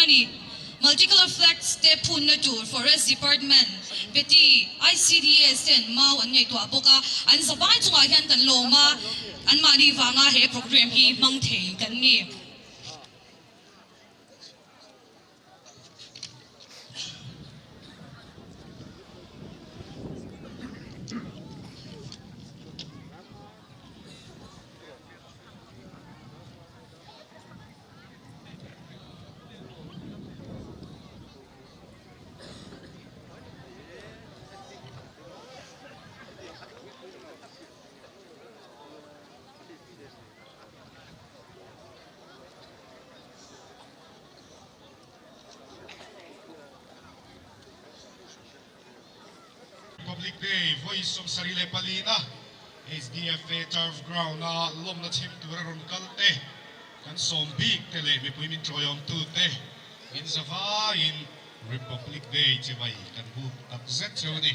dawn a ni. Multicolour flags te phunna tur Forest Department, Beti, ICDS ten mau an ngaihtuah bawk a, an zavai chungah hian kan lawm a, anmahni vanga he programme hi hmang thei kan ni. Republic Day vawi 74 na HDFA Turf Ground a lawmna chhim tur a rawn kal te, kan sawm bik te leh mipui min tawiawm tu te in zavaiin Republic Day chibai kan buk tak zet cheu a ni.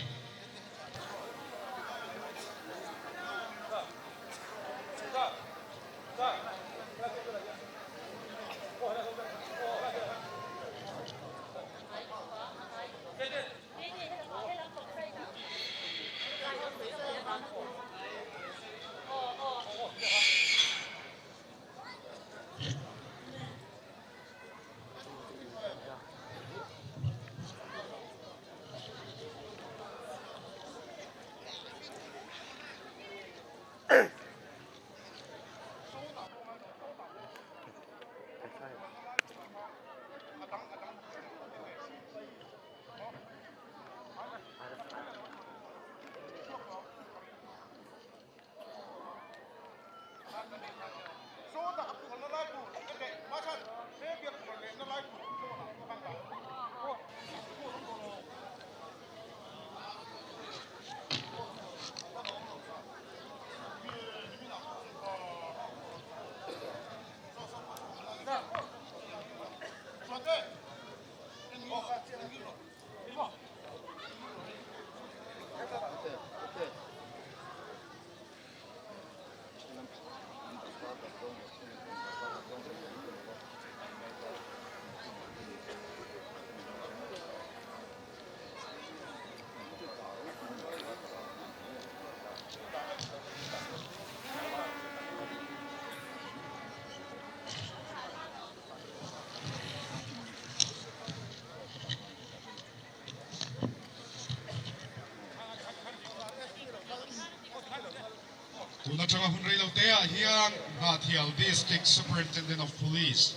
Tun atanga hun rei lo te ah hian Hnahthial District Superintendent of Police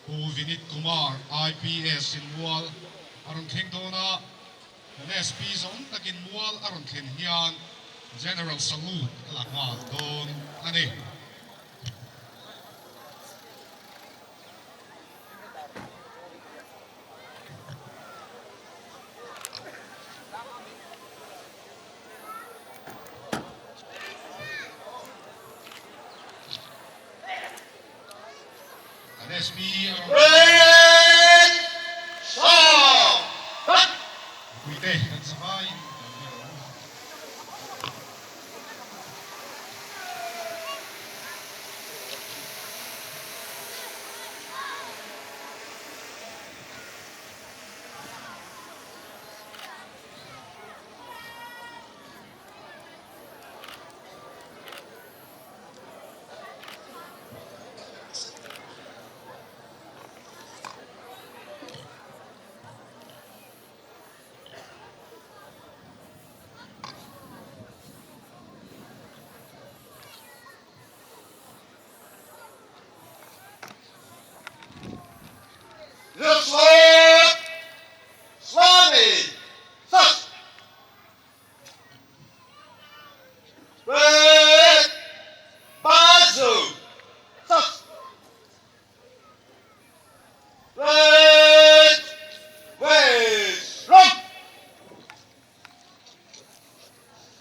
Pu Vinit Kumar IPS in mual a rawn thleng dawn a, kan SP zawng takin mual a rawn thlen hian General Salute a la nghal dawn a ni. Kan SP a rawn Mipuite kan zavaiin kan hre lo.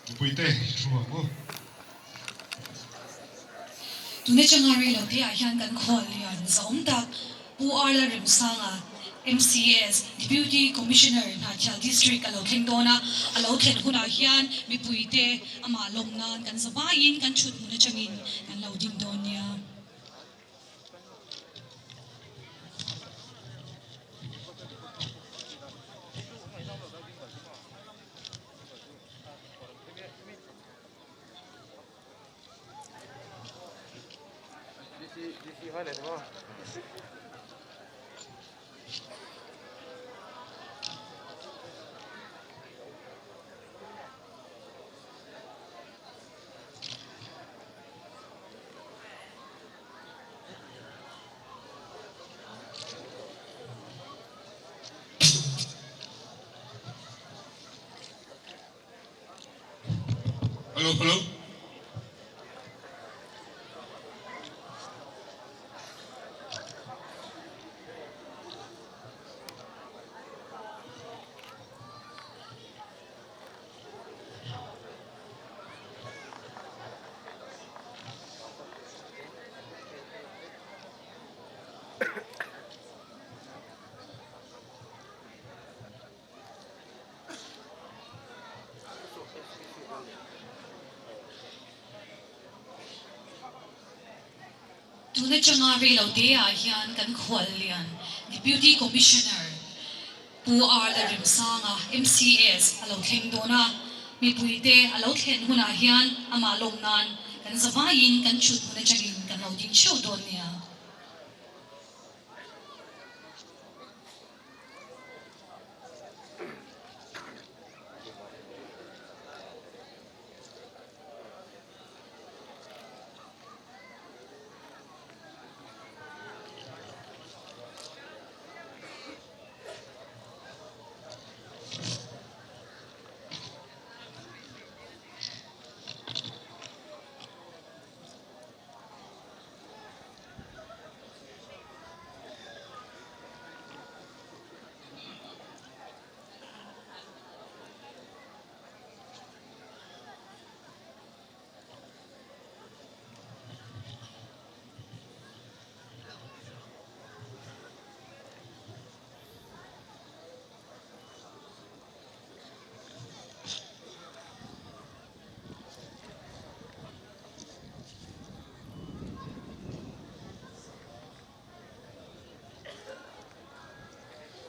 Mipuite i thu ang u. Tuna changa rei lo te ah hian kan khual lian zahawm tak Pu Arla Remsanga, MCS, Deputy Commissioner Hnahthial District a lo thleng dawn a, a lo thlen hunah hian mipuite amah lawm nan kan zavaiin kan thut hmun atangin kan lo ding dawn nia. Hello, hello. Tun atanga reilote ah hian kan khuallian Deputy Commissioner Pu Arla Remsanga, MCS, a lo thleng dawn a, mipuite a lo thlen hunah hian amah lawm nan kan zavaiin kan thut hmun atangin kan lo ding theuh dawn nia.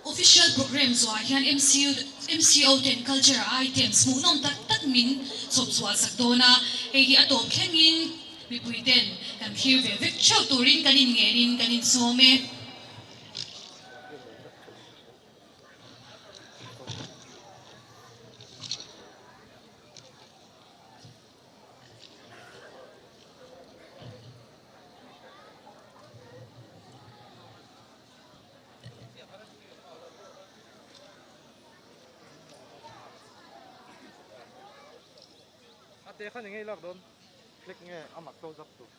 Official programme zuah hian MCU MCO ten culture items hmuhnawm tak tak min chhawp chhuah sak dawn a, hei hi a tawp thlengin mipui ten kan thlir ve vek theuh turin kan inngenin kan insawm e. A te khan enge i lak dawn click nge amah close up tur.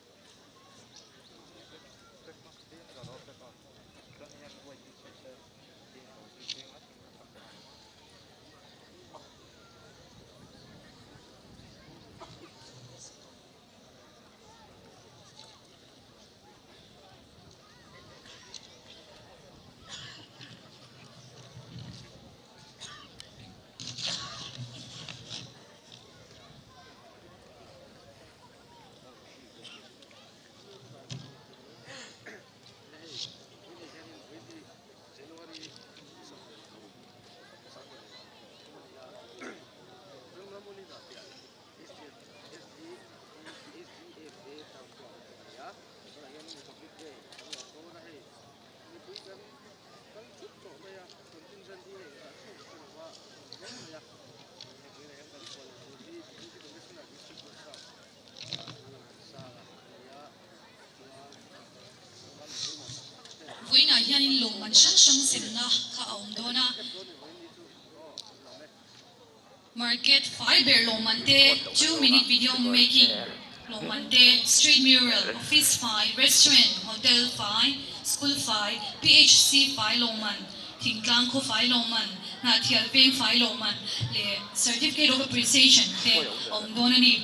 Vawiinah hianin lawmman hrang hrang semna kha a awm dawn a. Market fai ber lawmman te, 2 minute video making lawmman te, street mural, office fai, restaurant, hotel fai, school fai, PHC fai lawmman, thingtlang khaw fai lawmman, hnahthial peng fai lawmman leh certificate of appreciation te a awm dawn a ni.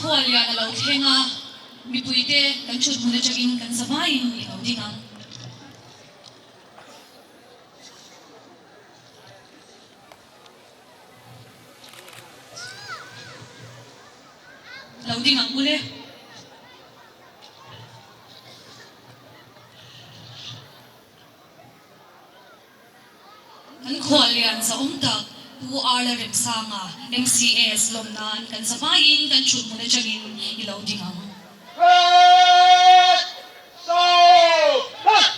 Khuallian a lo thleng a, mipuite kan thut hmun atangin kan zavaiin i lo ding ang. Lo ding ang ule. Kan khuallian zahawm tak Pu Arla Remsanga, MCS, lawm nan kan zavaiin kan thut hmun atangin i lo ding ang. Red Soap! Red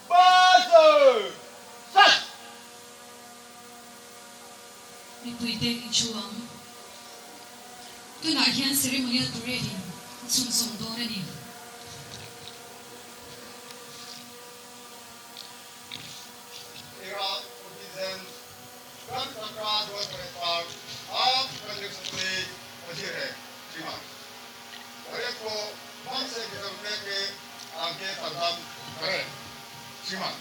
Buzzer! Set! Mipuite i thu ang. Tunah hian ceremonial parade in a chhunzawm dawn a ni. Iraq Contingent Gantantra Diwas Parade पर आप प्रदर्शन हाजिर है। श्रीमान परेड को मंच से गुजरने के आगे प्रदान करें। श्रीमान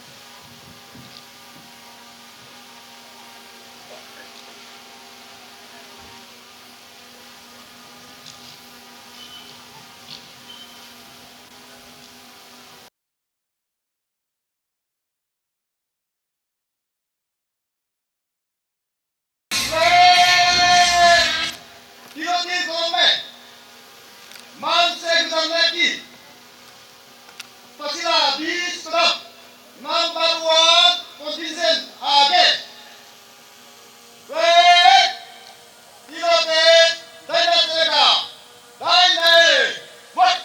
Number 1 contingent आगे। Red, इलोते, दाहिना चलेगा, दाहिने, what?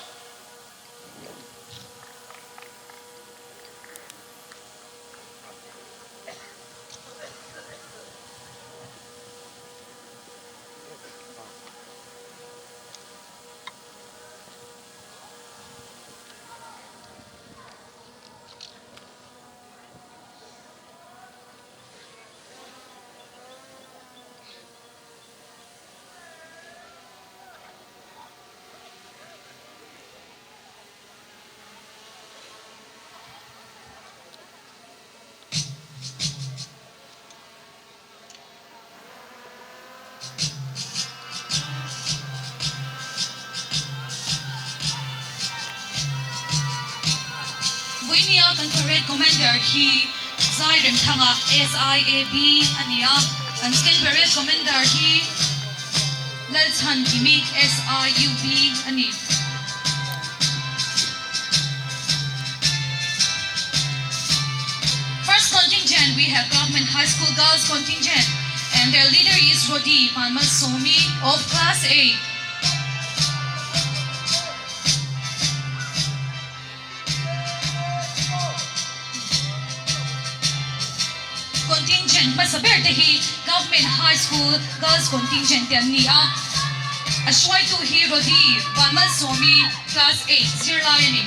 Vawinia kan parade commander hi Zai Remthanga, SIAB, a ni a, kan second parade commander hi Lalchhan Kimi, SIUB, a ni. First contingent we have Government High School Girls Contingent and their leader is Rodi Vanmalsawmi of Class 8. Contingent hmasa ber te hi Government High School Girls Contingent te an ni a, a hruaitu hi Rodi Vanmalsawmi, Class 8 zirlai a ni.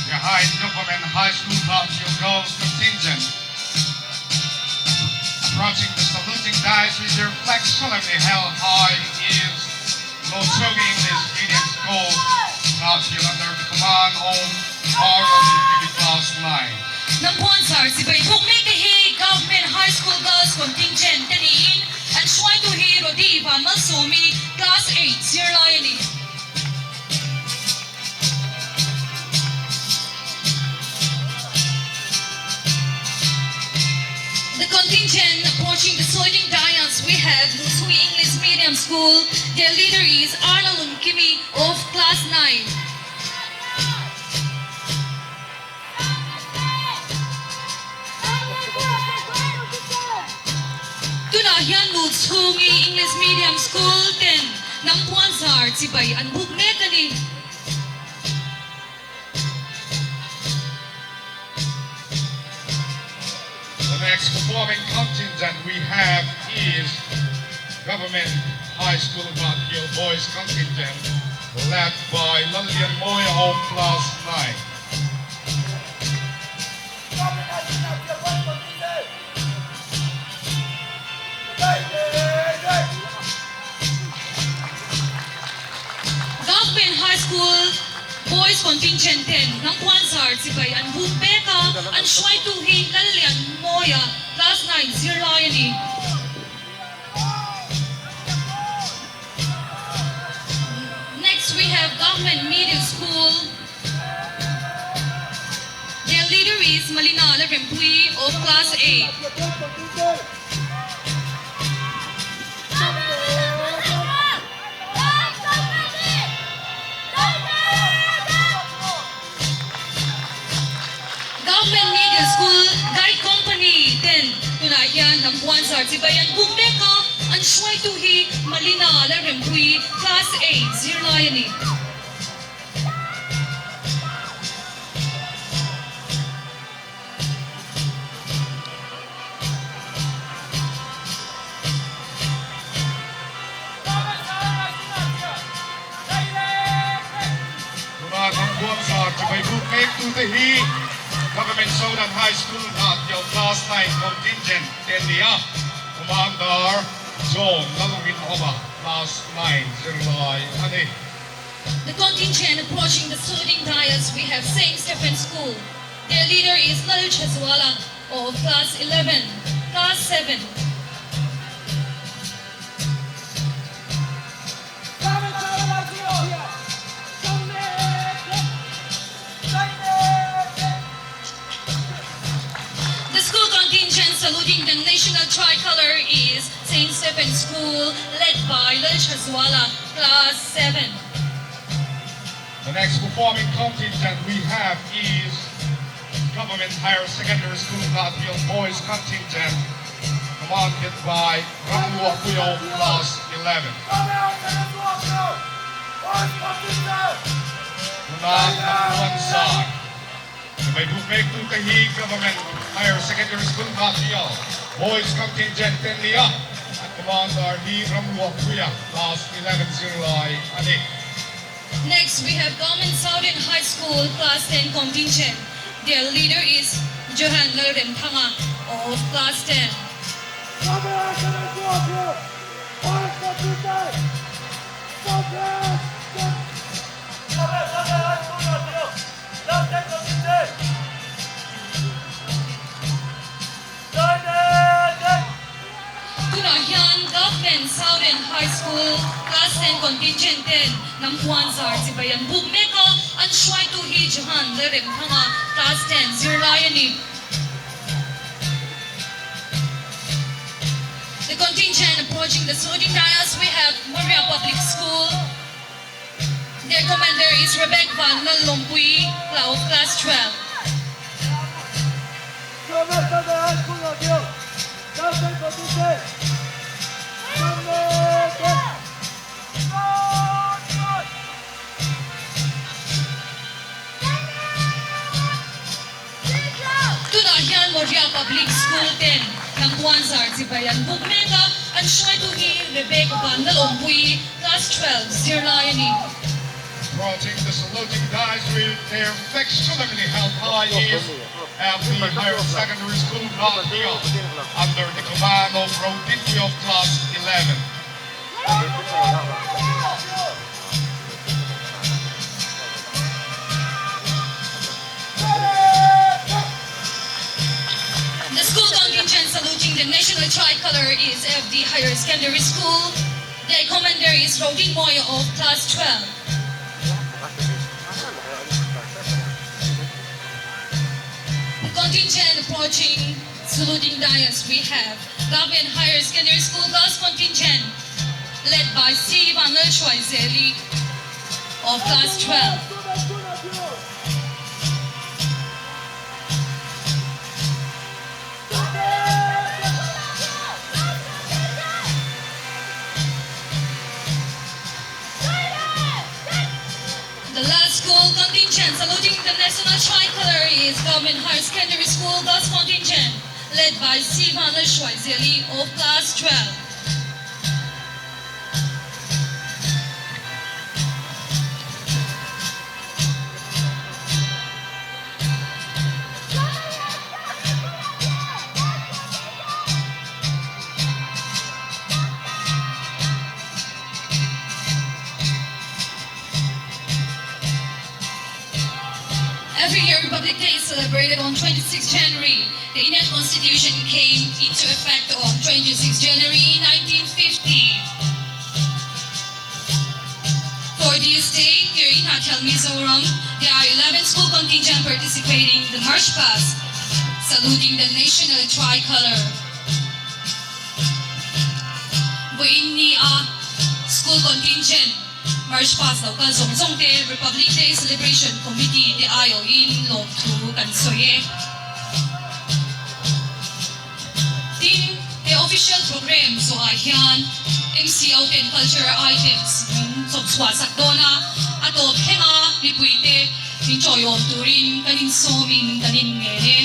Behind Government High School Hnahthial Girls Contingent approaching the saluting dais with their flag solemnly held high is Lochungi English Medium School Hnahthial under the command of Arnold in Class 9. Hnampuanzar chibai thawk mek te hi Government High School Girls Contingent te niin an hruaitu hi Rodi Vanmalsawmi, Class 8 zirlai a ni. The contingent approaching the saluting dais we have Lusui English Medium School, their leader is Arla Lumkimi of Class 9. Tunah hian nu chhungi English Medium School ten hnam puanzar chibai an buk mek a ni. The next performing contingent we have is Government High School Hnahthial Boys Contingent led by Lallianmawia of Class 9. Government High School Boys Contingent ten Hnampuanzar chibai an buk mek a, an hruaitu hi Lallianmawia Class 9 zirlai a ni. Next we have Government Middle School. Their leader is Malina Lalrempui of Class 8. Government Middle School Guide Company ten tunah hian hnam puanzar chibai an buk mek a, an hruaitu hi Malina Lalrempui, Class 8 zirlai a ni. Tuna hnam puanzar chibai buk mek tute hi Government Southern High School Hnahthial Class 9 Contingent te an ni a, Commander John Lalungin Awma Class 9 zirlai a ni. The contingent approaching the saluting dais we have Saint Stephen School. Their leader is Lal Chazwala of Class 11, Class 7. The school contingent saluting the national tricolor is Saint Stephen School led by Lal Chazwala, Class 7. The next performing contingent we have is Government Higher Secondary School Hnahthial Boys Contingent commanded by Ramluahpuia Class 11. Tuna hnam puanzar chibai buk mek tute hi Government Higher Secondary School Hnahthial Boys Contingent te an ni a, an commander hi Ramluahpuia Class 11 zirlai a ni. Next we have Government Southern High School Class 10 contingent. Their leader is Johan Lalremthanga of Class 10. Tunah hian Government Southern High School Class 10 contingent ten hnam puan zar chibai an buk mek a, an hruaitu hi Johan Lalremthanga Class 10 zirlai a ni. The contingent approaching the saluting dais we have Moria Public School. Their commander is Rebecca Van Lallawmpuii of Class 12. Tunah hian Moria Public School ten hnampuan zar chibai an buk mek a, an hruaitu hi Rebecca Vanlalawmpuii, Class 12 zirlai a ni. Approaching the saluting dais with their affectionately held high is FD Higher Secondary School Hnahthial under the command of Rodinpui of Class 11. The school contingent saluting the national tricolor is FD Higher Secondary School. Their commander is Rodin Moyo of Class 12. The contingent approaching saluting dais we have Government Higher Secondary School Girls Contingent led by C. Vanlalhruaizeli of Class 12. The last school contingent saluting the national tricolor is Government Higher Secondary School Girls Contingent led by C. Vanlalhruaizeli of Class 12. Every year Republic Day is celebrated on 26 January. The Indian Constitution came into effect on 26 January 1950. For this day, here in Hnahthial, Mizoram, there are 11 school contingent participating in the March Past, saluting the national tricolor. Vawiin ni a school contingent March Past lo kal zawng zawng te Republic Day Celebration Committee te aiawhin lawmthu kan sawi e. Tin, he official program zawhah hian MCO ten cultural items min chawp chhuah sak dawn a, a tawp thleng a mipuite min tawiawm turin kan insawmin kan inngen e.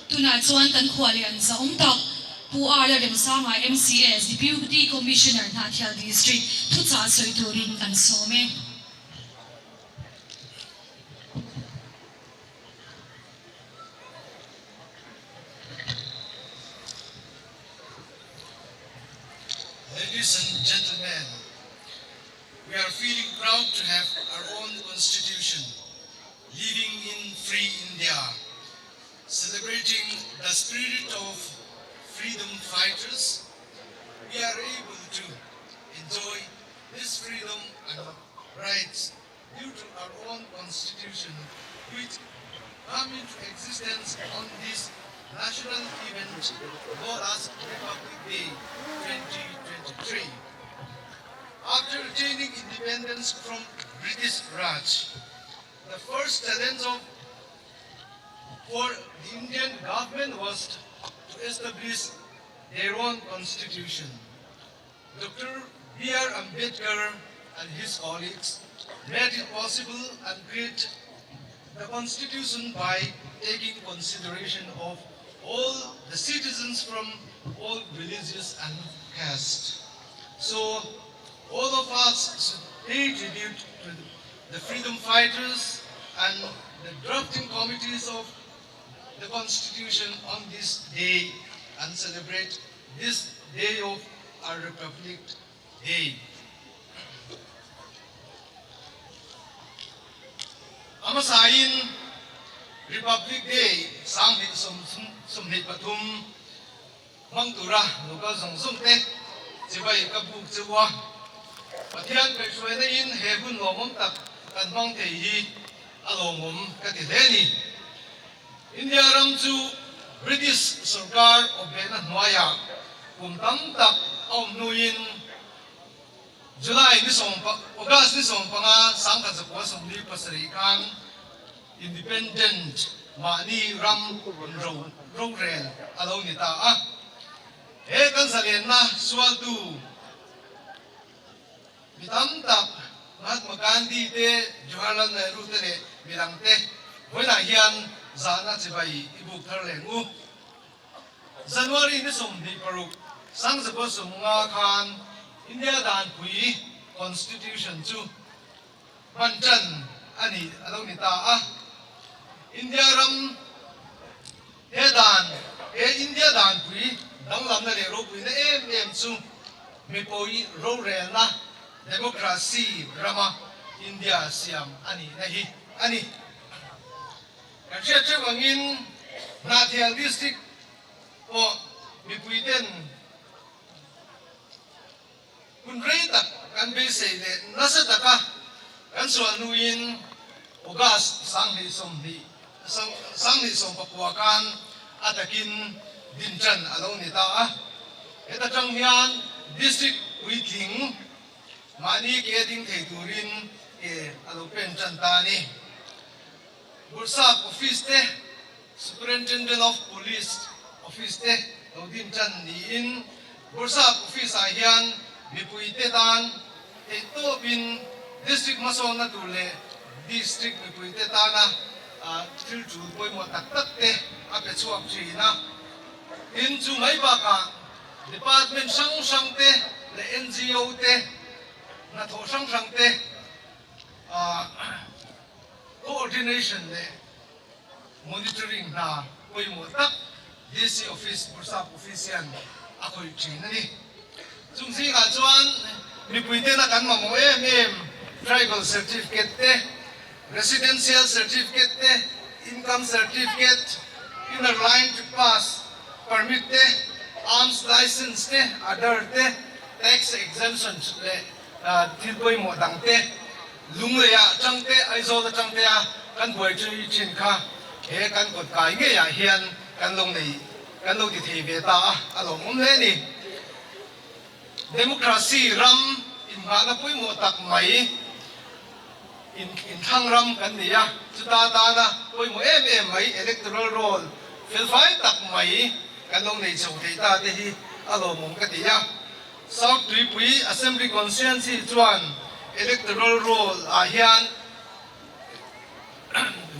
Tunah chuan kan khualian zahawm tak Pu Arla Remsanga MCS Deputy Commissioner Hnahthial District thuchah sawi turin kan sawm e. Ladies and gentlemen. We are feeling proud to have our own constitution, living in free India, celebrating the spirit of freedom fighters. We are able to enjoy this freedom and rights due to our own constitution, which come into existence on this national event known as Republic Day 2023. After attaining independence from British Raj, the first challenge of for the Indian government was to establish their own constitution. Dr. B.R. Ambedkar and his colleagues made it possible and create the constitution by taking consideration of all the citizens from all religious and caste. So all of us should pay tribute to the freedom fighters and the drafting committees of the constitution on this day and celebrate this day of our Republic Day. A hmasain Republic Day 2023 hmang tura local zawng zawng te chibai ka buk cheu a. Pathian kaihhruaina in he hun lawmawm tak kan hmang thei hi a lawmawm ka ti hle ni. India ram chu British sorkar awpbehna hnuaiah kum tam tak a awm hnuin July ni sawm August ni 15 1947 khan Independent mahni ram ro rorel a lo ni ta a. He kan zalenna sualtu mi tam tak Mahatma Gandhi te, Jawaharlal Nehru te leh midang te vawiinah hian zahna chibai i buk thar leng u. January ni 26, 1950 khan India Danpui, Constitution, chu hman tan a ni a lo ni ta a. India ram he dan, he India Danpui danglamna leh ropuina em em chu mipui rorelna, democracy, rama India siam a nihna hi a ni. Kan hriat theuh angin Hnahthial District pawh mipuiten hun rei tak kan beisei leh nasa taka kan sual hnuin August 2020, 2019 khan a takin din tan a lo ni ta a. Heta tang hian District puitling mahni ke ding thei turin ke a lo pen tan ta a ni. Bursap Office te, Superintendent of Police Office te lo din tan niin Bursap Office ah hian mipui te tan theihtawpin District hmasawnna tur leh District mipui te tana thil tul pawimawh tak tak te a pe chhuak thin a. Tin, chu mai bakah Department hrang hrang te leh NGO te hnathawh hrang hrang te Coordination leh Monitoring hna pawimawh tak DC Office, Bursap Office hian a khawih thin a ni. Chung zingah chuan mipui tena kan mamawh em em Tribal Certificate te, Residential Certificate te, Income Certificate, Inner Line to Pass Permit te, Arms License te, Aadhaar te, Tax Exemption leh Thil pawimawh dang te, Lungleiah atang te, Aizawl atang te a kan buai tui thin kha he kan kawt kai ngeiah hian kan lo nei, kan lo ti thei ve ta a, a lawmawm hle a ni. Democracy ram inngahna pawimawh tak mai in inthlang ram kan nei a, chuta atana pawimawh em em mai electoral roll felfai tak mai kan lo nei chho thei ta te hi a lawmawm ka ti a. South Tuipui Assembly Constituency chuan Electoral Roll ah hian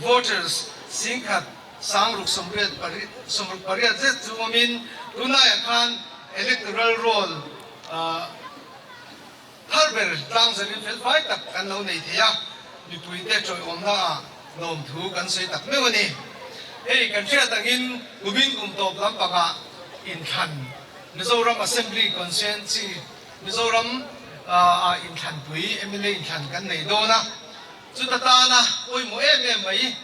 voters 10,000 668 zet chu awmin tunlaiah khan Electoral Roll thar ber tlangzarin felfai tak kan lo nei thei a, mipuite ṭawiawmna ah lawmthu kan sawi tak meuh a ni. Hei kan hriat angin kumin kum tawp lampangah inthlan Mizoram Assembly Constituency, Mizoram. ah inthlanpui mla inthlan kan nei dawn a, chuta tana pawimawh em em mai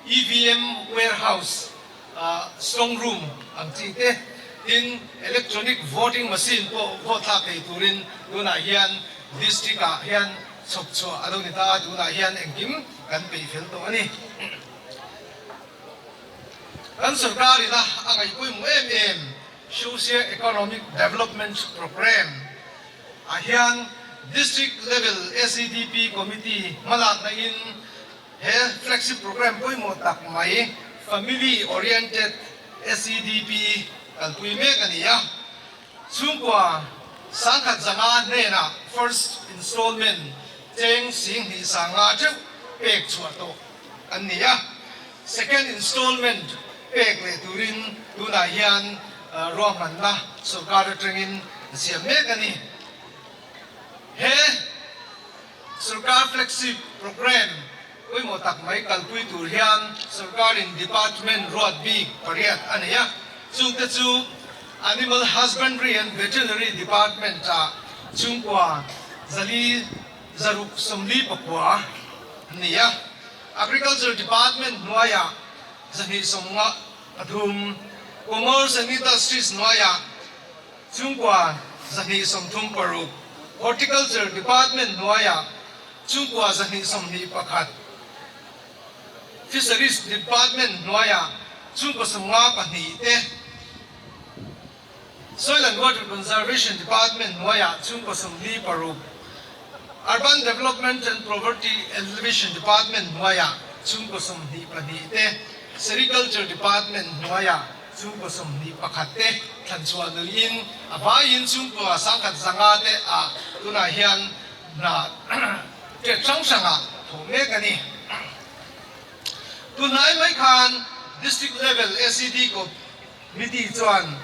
EVM warehouse strong room ang chi te, tin electronic voting machine pawh vote thlak thei turin tunah hian district ah hian chhawp chhuah a lo ni ta a, tunah hian engkim kan peih fel tawh a ni. Kan sorkar ina a ngaih pawimawh em em Socio Economic Development Programme ah hian District Level SEDP Committee hmalakna in he flagship programme pawimawh tak mai Family Oriented SEDP kalpui mek a ni a. Chhungkua 1500 hnenah first installment cheng 2500 theuh pek chhuah tawh an ni a. Second installment pek leh turin tunah hian ruahmanna sorkar atangin siam mek a ni. He sorkar flagship programme pawimawh tak mai kalpui tur hian sorkarin department ruat bik pariat a nei a, chungte chu Animal Husbandry and Veterinary Department-ah chhungkua 400 649 a ni a. Agriculture Department hnuaiah 253, Commerce and Industries hnuaiah chhungkua 236, Horticulture Department hnuaiah chhungkua 221, Fisheries Department hnuaiah chhungkua 54 te, Soil and Water Conservation Department hnuaiah chhungkaw 46, Urban Development and Poverty Alleviation Department hnuaiah chhungkaw 22 te, Sericulture Department hnuaiah chhungkaw 21 te thlan chhuah nuiin a vaiin chhungkua 1100 te ah tunah hian hna ṭet hrang hrangah thawh mek a ni. Tunlai mai khan District Level SED Committee chuan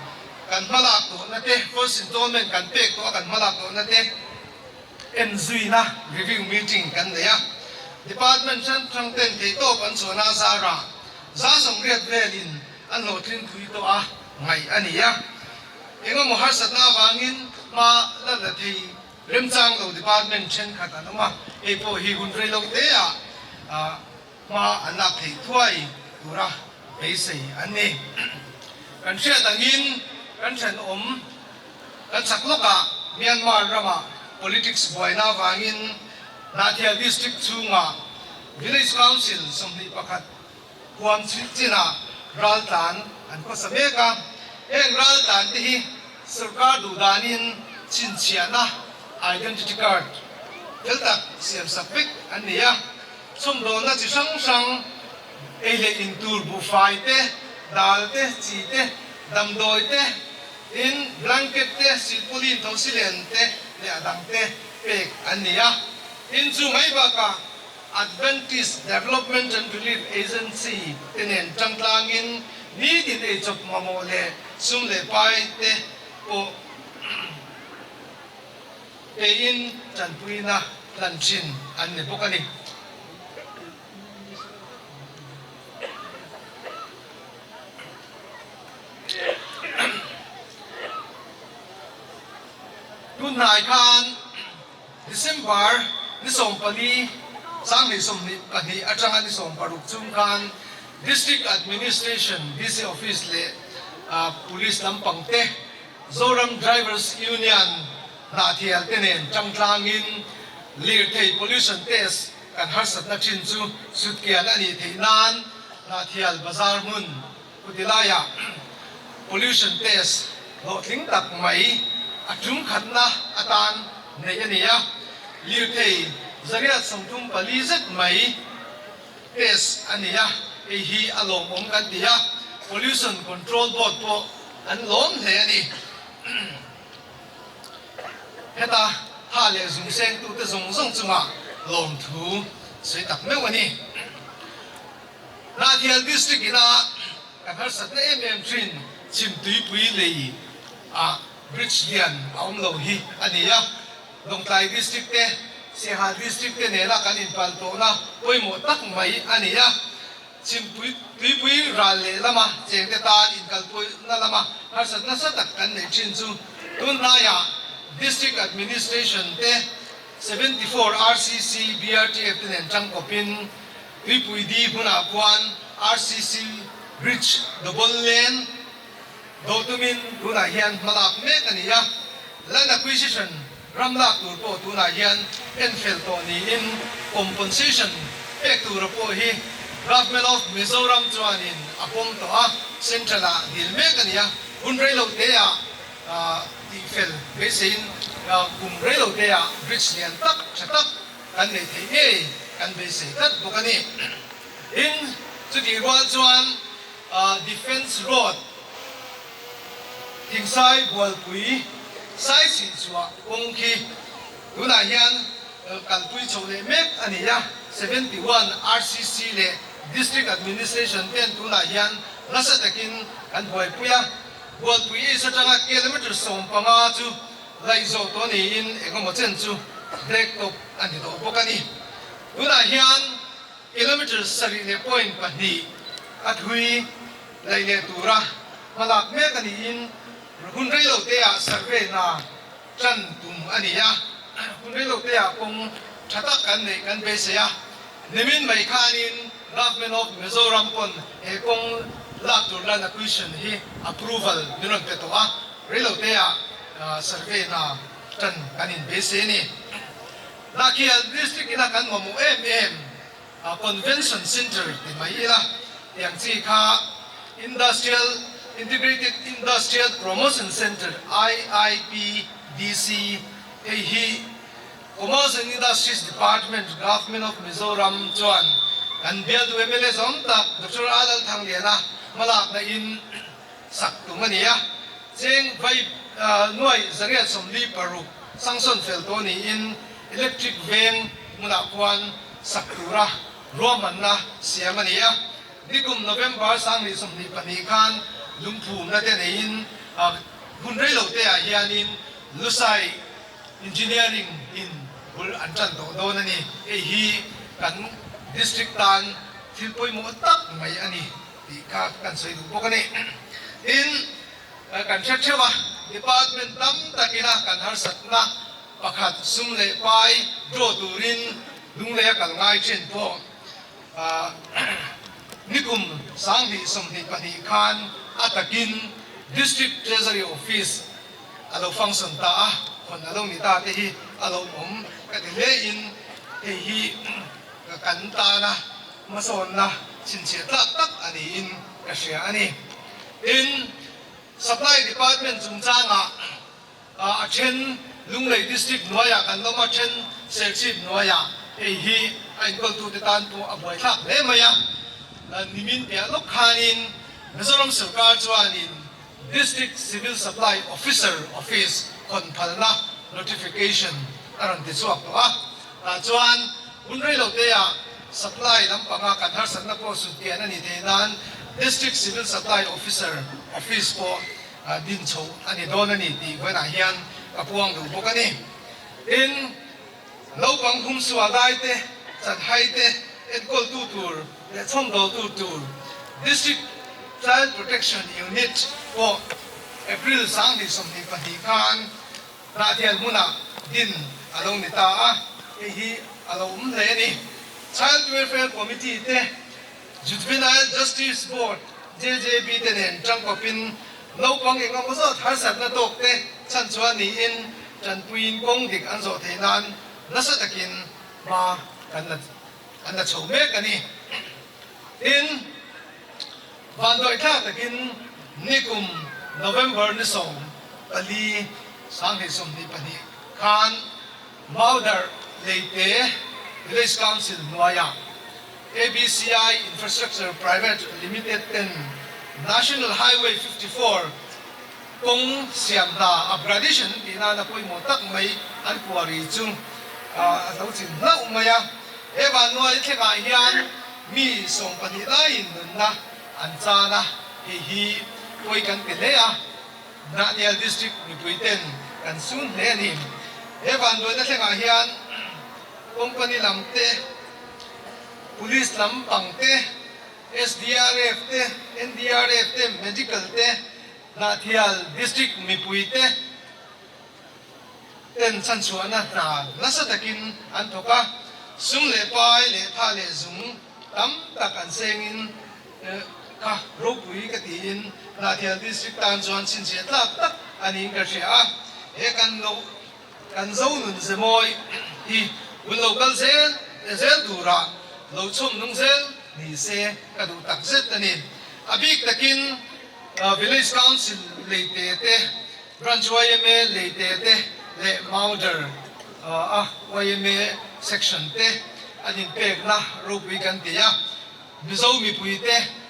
kan hmalak tawhna te, first installment kan pek tawh a kan hmalak tawhna te en zuina review meeting kan nei a. Department hrang hrang ten theihtawp an chhuahna a zar a, 80% velin an hlawhtlin phui tawh a ngaih a ni a. Engemaw harsatna avangin hma la la thei remchang lo department thenkhat an awm a, hei pawh hi hun rei lo te ah hma an lak theih thuai tura beisei an ni. Kan hriat angin kan thenawm kan chak lawkah Myanmar ramah politics buaina avangin Hnahthial District chhungah Village Council 21 huam chinah raltlan an khawsa mek a. Heng raltlan te hi sorkar duhdanin chhinchhiahna identity card fel tak siamsak vek an ni a. Chhawmdawlna chi hrang hrang, ei leh in tur buhfai te, dal te, chi te, damdawi te, tin blanket te, silpauline, thosilen te leh a dang te pek an ni a. Tin chu mai bakah Adventist Development and Relief Agency te nen tangtlangin nitin eichawp mamawh leh sum leh pai te pawh Keiin tanpuina hlan thin an ni bawk a ni. Tunhnai khan December ni 14, 2022 atanga ni 16 chung khan District Administration, DC Office leh Police lampang te Zoram Drivers Union Hnahthial te nen tangtlangin lirthei pollution test kan harsatna thin chu sutkian a nih theih nan Hnahthial bazar hmun Kutilaiah pollution test hlawhtling tak mai a tum khatna atan neih a ni a, lirthei 834 zet mai test a ni a, hei hi a lawmawm kan ti a, Pollution Control Board pawh an lawm hle a ni. Heta tha leh zung sengtute zawng zawng chungah lawmthu sawi tak meuh a ni. Hnahthial District ina kan harsatna em em thin Chhimtuipui lei ah bridge lian a awm lo hi a ni a. Lawngtlai District te, Siaha District te nena kan inpal tawhna pawimawh tak mai a ni a. Chhimpui tuipui ral leh lama chengte tan inkalpuina lama harsat nasa tak kan neih thin chu tunlaiah District Administration te 74 RCC BRTF te nen tangkawpin Tuipui Di hmunah khuan RCC Bridge double lane do tumin tunah hian hmalak mek a ni a. Land acquisition ram lak tur pawh tunah hian enfel tawh niin compensation pek tura pawh hi Government of Mizoram chuanin a pawm tawh a, Central ah dil mek a ni a. Hun reiloteah tihfel beiseiin kum reiloteah bridge lian tak tha tak kan nei theih ngei kan beisei tlat bawk a ni. Tin, chutih rual chuan Defence Road Thingsai Bualpui Saisih chhuah kawng khi tunah hian kalpui chho leh mek a ni a, 71 RCC leh District Administration ten tunah hian nasa takin kan buaipui a. Bualpui East atanga kilometre 15 chu laih zawh tawh niin engemaw chen chu black top a ni tawh bawk a ni. Tunah hian kilometre sarih leh point pahnih a thui laih leh tura hmalak mek a niin hun reiloteah survey hna tan tum a ni a. Hun reiloteah kawng tha tak kan neih kan beisei a. Nimin mai khanin Government of Mizoram pawn he kawng lak tur land acquisition hi approval min rawn pe tawh a, reiloteah survey hna tan kan inbeisei a ni. Lakhial District ina kan mamawh em em Convention Centre ti mai ila tiang chi kha Industrial Integrated Industrial Promotion Centre, IIPDC, hei hi Commerce and Industries Department, Government of Mizoram chuan kan bialtu mla zawm tak Doctor A Lalthangliana hmalakna in sak tum a ni a. Cheng vai nuai 846 sanction fel tawh niin Electric veng hmunah khuan sak tura ruahmanna siam a ni a. Nikum November 2022 khan lungphumna te neiin hun reiloteah hianin Lusai Engineering in bul an tan tawh dawn a ni. Hei hi kan District tan thil pawimawh tak mai a ni tih kha kan sawi duh bawk a ni. Tin, kan hre theuh a, Department tam takina kan harsatna pakhat sum leh pai draw turin lunglei a kal ngai thin pawh nikum 2022 khan a takin District Treasury Office a lo function ta a, hawn a lo ni ta te hi a lo awm ka ti hle in hei hi kan tana hmasawnna chhinchhiah tlak tak a niin ka hria a ni. Tin, Supply Department chungchangah a then Lunglei District hnuaiah kan awm a, then Serchhip hnuaiah hei hi a enkawltute tan pawh a buaithlak hle mai a. Nimin piah lawk khanin Mizoram sawrkar chuanin District Civil Supply Officer Office hawn phalna notification a rawn ti chhuak tawh a, tah chuan hun reiloteah supply lampanga kan harsatna pawh suttian a nih theih nan District Civil Supply Officer Office pawh din chho a ni dawn a ni tih vawiinah hian ka puang duh bawk a ni. Tin, naupang humsual dai te, chanhai te enkawltu tur leh chhawmdawltu tur District Child Protection Unit pawh April 2022 khan Hnahthial hmunah din a lo ni ta a, hei hi a lo awm hle a ni. Child Welfare Committee te Juvenile Justice Board, JJB, te nen tangkawpin naupang eng emaw zawt harsatna tawk te chhan chuan niin tanpuiin kawng dik an zawh theih nan nasa takin hma kan la an la chho mek a ni. Tin, vanduaithlak takin nikum November ni 14, 2022 khan Maudarh Leite Village Council hnuaiah ABCI Infrastructure Private Limited ten National Highway 54 kawng siam hna upgradation tih nana pawimawh tak mai an kuari chu a lo chin hlauh mai a. He vannuai thlengah hian mi 12 laiin nunna an chan a, hei hi pawi kan ti hle a. Hnahthial District mipui ten kan sun hle a ni. He vanduaina thlengah hian company lam te, Police lam pang te, SDRF te, NDRF te, Medical te, Hnahthial District mipui te. ten chhanchhuahna hna nasa takin an thawk a, sum leh pai leh tha leh zung tam tak an sengin kha ropui ka tiin Hnahthial District tan chuan chhinchhiah tlak tak a niin ka hria a, he kan lo kan zo nun ze mawi hi hun lo kal zel zel turah lo chhawm nung zel ni se ka duh tak zet a ni. A bik takin Village Council leite te, Branch yma leite te leh Mauder a yma Section te an inpekna ropui kan ti a. Mizo mipuite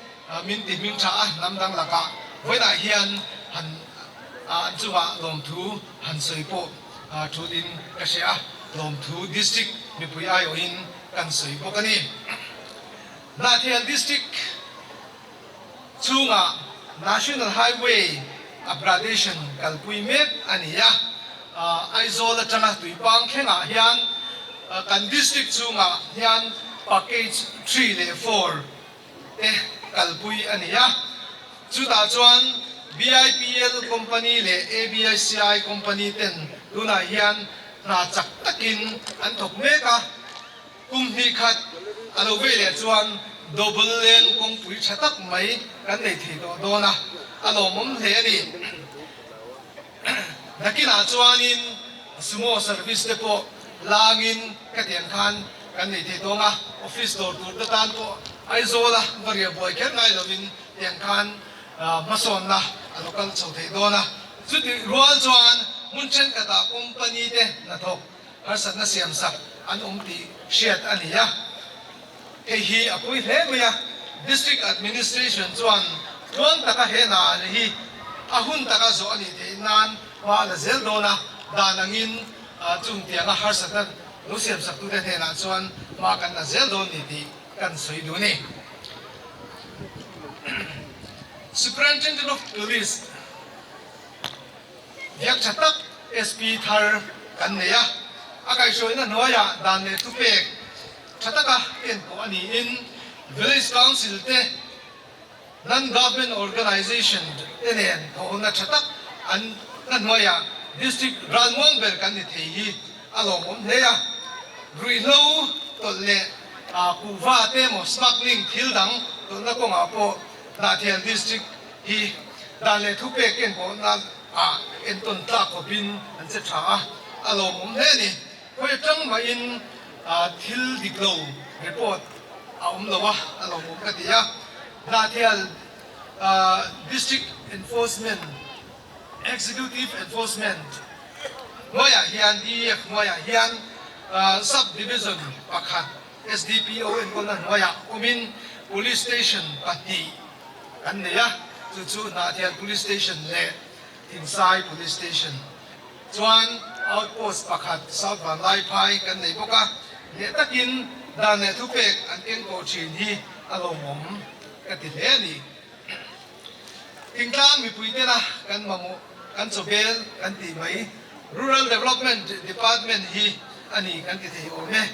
min ti hming tha a, hnam dang lakah vawiinah hian han an chungah lawmthu han sawi pawh thulin ka hria a, lawmthu District mipui aiawhin kan sawi bawk a ni. Hnahthial District chhungah National Highway upgradation kalpui mek a ni a, Aizawl atanga Tuipang thlengah hian kan District chhungah hian Package three leh four te kalpui a ni a, chutah chuan BIPL Company leh ABICI Company ten tunah hian hna chak takin an thawk mek a. Kum hnih khat a lo vei leh chuan double lane kawngpui tha tak mai kan nei thei tawh dawn a, a lawmawm hle a ni. Nakinah chuanin sumo service te pawh langin ka tiang khan kan nei thei tawng a, office dawr tur te tan pawh Aizawla va riah buai kher ngai lovin tiang khan hmasawnna a lo kal chho thei dawn a. Chutih rual chuan hmun thenkhatah company te hnathawk Harsatna siamsak an awm tih hriat a ni a, hei hi a pawi hle mai a. District Administration chuan tluang taka he hna hi a hun taka zawh a nih theih nan hma a la zel dawn a, dan angin chung tianga harsatna lo siamsaktute hnenah chuan hma kan la zel dawn ni tih kan sawi duh a ni. Superintendent of Police. Biak tha tak SP thar kan nei a, a kaihhruaina hnuaiah dan leh thupek tha taka en pawh a niin Village Council te, Non-Government Organization te nen thawhna tha tak an na hnuaiah District ralmuang ber kan ni thei hi a lawmawm hle a. Ruihhlo tawlh leh kuhva te emaw smuggling thil dang tawlhna kawngah pawh Hnahthial District hi dan leh thupek ken pawhna ah entawn tlak khawpin an che tha a, a lawmawm hle a ni. Khawi atang mahin thil dik lo report a awm lo a, a lawmawm ka ti a. Hnahthial District Enforcement, Executive Enforcement hnuaiah hian, DEF hnuaiah hian Sub Division pakhat SDPO enkawlna hnuaiah awmin Police Station pahnih kan nei a, chu chu Hnahthial Police Station leh Thingsai Police Station. Chuan Outpost pakhat South Vanlaiphai kan nei bawk a, hneh takin dan leh thupek an keng tawh thin hi a lawmawm ka ti hle a ni. Thingtlang mipui tena kan mamawh kan chawbel kan tih mai Rural Development Department hi a ni kan ti thei awm e.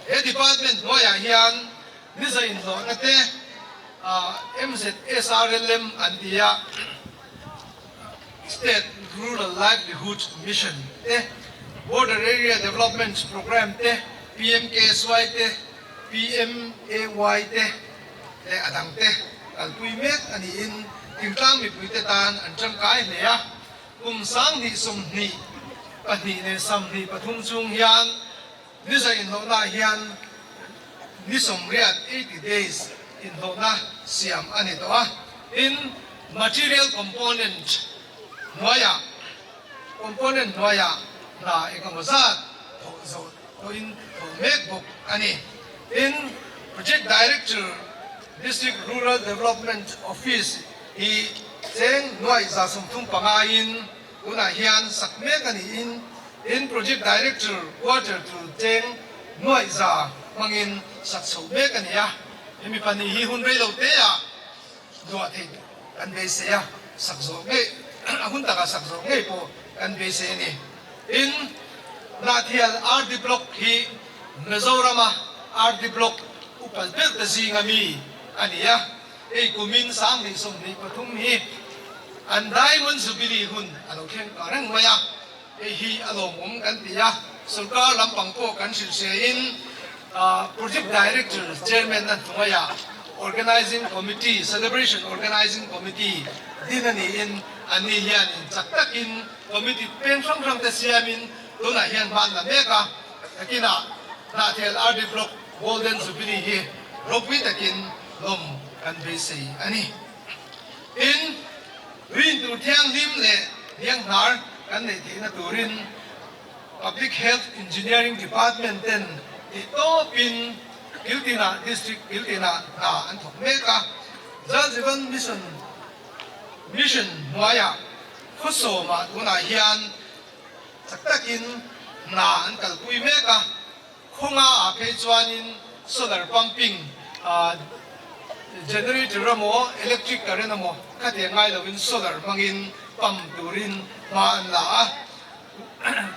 He department hnuaiah hian niza inhlawhna te MZSRLM an ti a, State Rural Livelihood Mission te, Border Area Development Programme te, PMKSY te, PMAY te leh a dangte kalpui mek a niin thingtlang mipuite tan an tangkai hle a. Kum 2022 leh 23 chung hian ni za inhlawhnaah hian ni sawmriat, 80 days, inhlawhna siam a ni tawh a. Tin, material component hnuaiah component hnuaiah hna engemaw zat thawh zawh tawhin thawh mek bawk a ni. Tin, Project Director, District Rural Development Office hi cheng nuaih 135 in tunah hian sak mek a niin tin Project Director quarter tur cheng nuaih za hmangin sak chhoh mek a ni a. Hemi pahnih hi hun rei lo te ah luah theih kan beisei a, sak zawh ngei a hun takah sak zawh ngei pawh kan beisei a ni. Tin, Hnahthial RD Block hi Mizorama RD Block upa ber te zinga mi a ni a, hei kumin 2023 hi an Diamond Jubilee hun a lo thleng ta reng mai a. Hei hi a lawmawm kan ti a, sorkar lampang pawh kan hrilh hriain Project Director Chairman a hnuaiah Organizing Committee, Celebration Organizing Committee din a niin anni hian inchak takin Committee peng hrang hrang te siamin tunah hian hman la mek a, nakinah Hnahthial RD Block Golden Jubilee hi ropui takin lawm kan beisei a ni. Tin, rin tur thianghlim leh hnianghnar kan neih theihna turin Public Health Engineering Department ten tih tawpin Kiltinah District Kiltinah hna an thawk mek a. Jal Jeevan Mission Mission hnuaiah khawsawmah tunah hian chak takin hna an kalpui mek a. Khawnga ah phei chuanin solar pumping generator emaw electric current emaw khatiang ngai lovin solar hmangin pump turin hma an la a.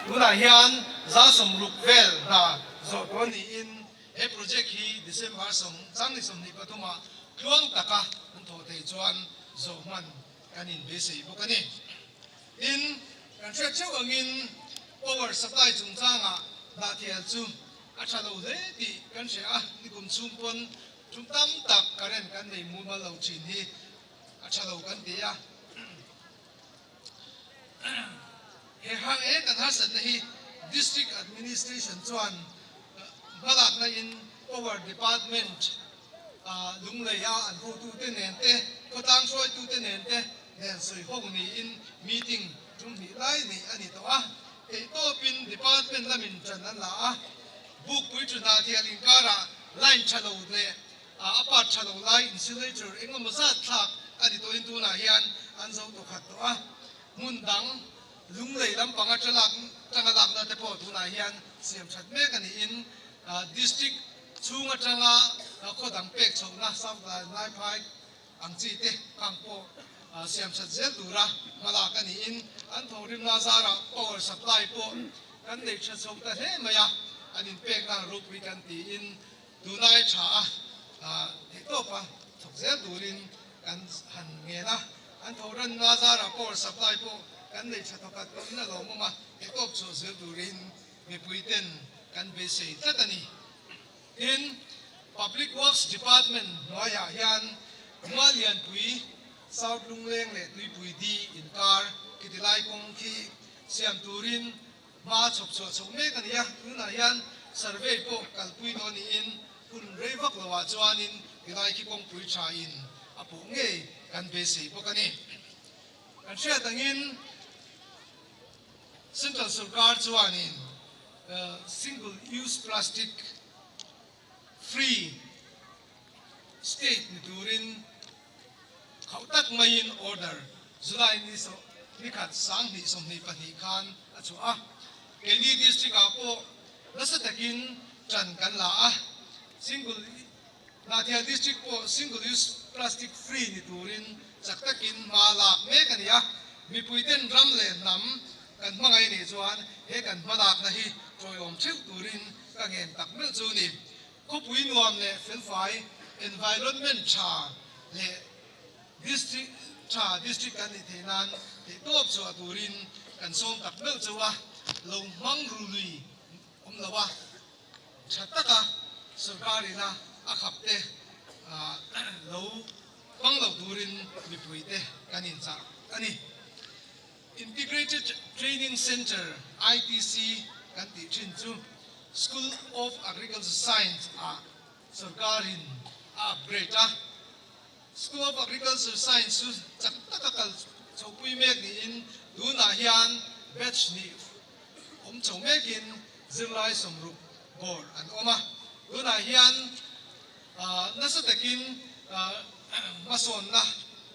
Tunah hian 160 vel hna zawh tawh niin he project hi December sawm 23 ah tluang taka an thawh theih chuan zawh hman kan inbeisei bawk a ni. Tin, kan hriat theuh angin power supply chungchangah Hnahthial chu a tha lo hle tih kan hre a, nikum chhung pawn tum tam tak current kan nei mumal lo thin hi a tha lo kan ti a. He hang e kan harsatna hi District Administration chuan hmalakna in Power Department Lungleia an hotute nen te, khawtlang hruaitute nen te nen sawi ho niin meeting tum hnih lai neih a ni tawh a. Theihtawpin department lamin ṭan an la a, bukpui ṭu Hnahthial inkarah line ṭha lo leh a part ṭha lo lai insulator eng emaw zat thlak a ni tawhin tunah hian an zo tawh khat tawh a. Hmun dang Lunglei lampang aṭa lak ṭanga lakna te pawh tunah hian siam ṭhat mek a niin district Chhung atanga khaw dang pek chhohna South Laiphai ang chi te kang pawh siam that zel tura hmalak a niin an thawhrimna zarah power supply pawh kan nei tha chho ta hle mai a, an inpekna ropui kan tiin tunai tha a theihtawpa thawk zel turin kan han ngen a, an thawhranna zarah power supply pawh kan nei tha thawkhat tawhin a lawmawm a, theihtawp chhuah zel turin mipui ten kan beisei tlat a ni. Tin, Public Works Department hnuaiah hian Muallianpui, South Lungleng leh Tuipui Di inkar khiti lai kawng khi siam turin hma chhawp chhuah chho mek a ni a. Tunah hian survey pawh kalpui tawh niin hun rei vak loah chuanin tilai khi kawngpui tha in a pawh ngei kan beisei bawk a ni. Kan hriat angin Central sorkar chuanin single use plastic free state ni turin khauh tak maiin order July ni nikhat 2022 khan a chhuah a. Keini district ah pawh nasa takin tan kan la a, single Hnahthial district pawh single use plastic free ni turin chak takin hma lak mek a ni a, mipuiten ram leh hnam kan hmangaih nih chuan he kan hmalakna hi tawiawm theuh turin ka ngen tak meuh chu ni. Khawpui nuam leh felfai, environment tha leh district tha district kan nih theih nan theihtawp chhuah turin kan sawm tak meuh chu a, lo hmang ru lui awm lo a. Tha taka sorkarina a khap te lo hmang lo turin mipuite kan inchah a ni. Integrated Training Centre, ITC, kan tih thin chu School of Agriculture Science ah sorkarin a upgrade a. School of Agriculture Science chu chak taka kal chhopui mek niin tunah hian batch hnih awm chho mekin zirlai 60 bawr an awm a. Tunah hian nasa takin hmasawnna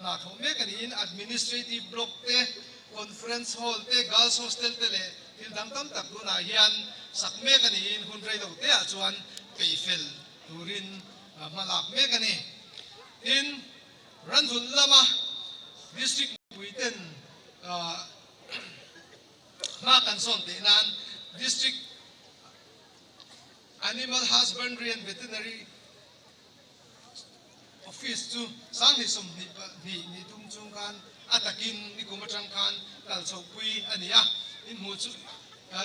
hna thawh mek a niin administrative block te, conference hall te, girls hostel te leh thil dang tam tak tunah hian sak mek a niin hun rei lo teah chuan peihfel turin hmalak mek a ni. Tin, Ranvulh lama district mipuiten Hma kan sawn teh nan District Animal Husbandry and Veterinary Office chu 2022 ni tum chung khan a takin nikum atang khan kal chhohpui a ni a. In hmuh chu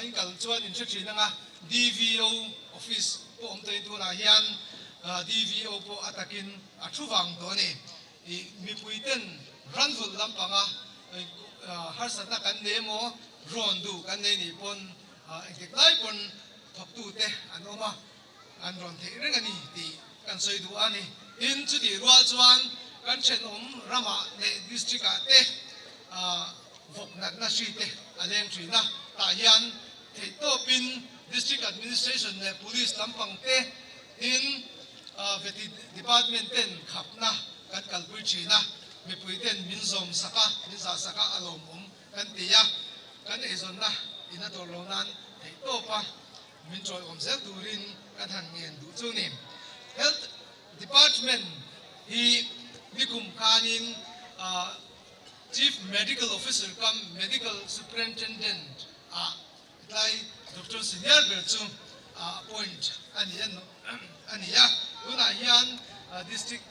in kal chuan in hre thin anga DVO office pawh awm tawhin tunah hian DVO pawh a takin a thu vang tawh a ni. Ih mipui ten ranvulh lampanga harsatna kan nei emaw rawn duh kan nei nih pawn engtik lai pawn thawktute an awm a, an rawn theih reng a ni tih kan sawi duh a ni. Tin, chutih rual chuan kan thenawm ramah leh district ah te vawk natna hri te a leng thin a, tah hian theihtawpin district administration leh police lampang te tin veti department ten khapna kan kalpui thin a, mipui ten min zawm sak a, min zah sak a, a lawmawm kan ti a, kan eizawnna in a tawrh lo nan theihtawpa Min chawiawm zel turin kan han ngen duh chu ni. Health Department hi nikum khanin Chief Medical Officer kam Medical Superintendent ah tlai Doctor Senior ber chu appoint a ni a ni a. Tunah hian District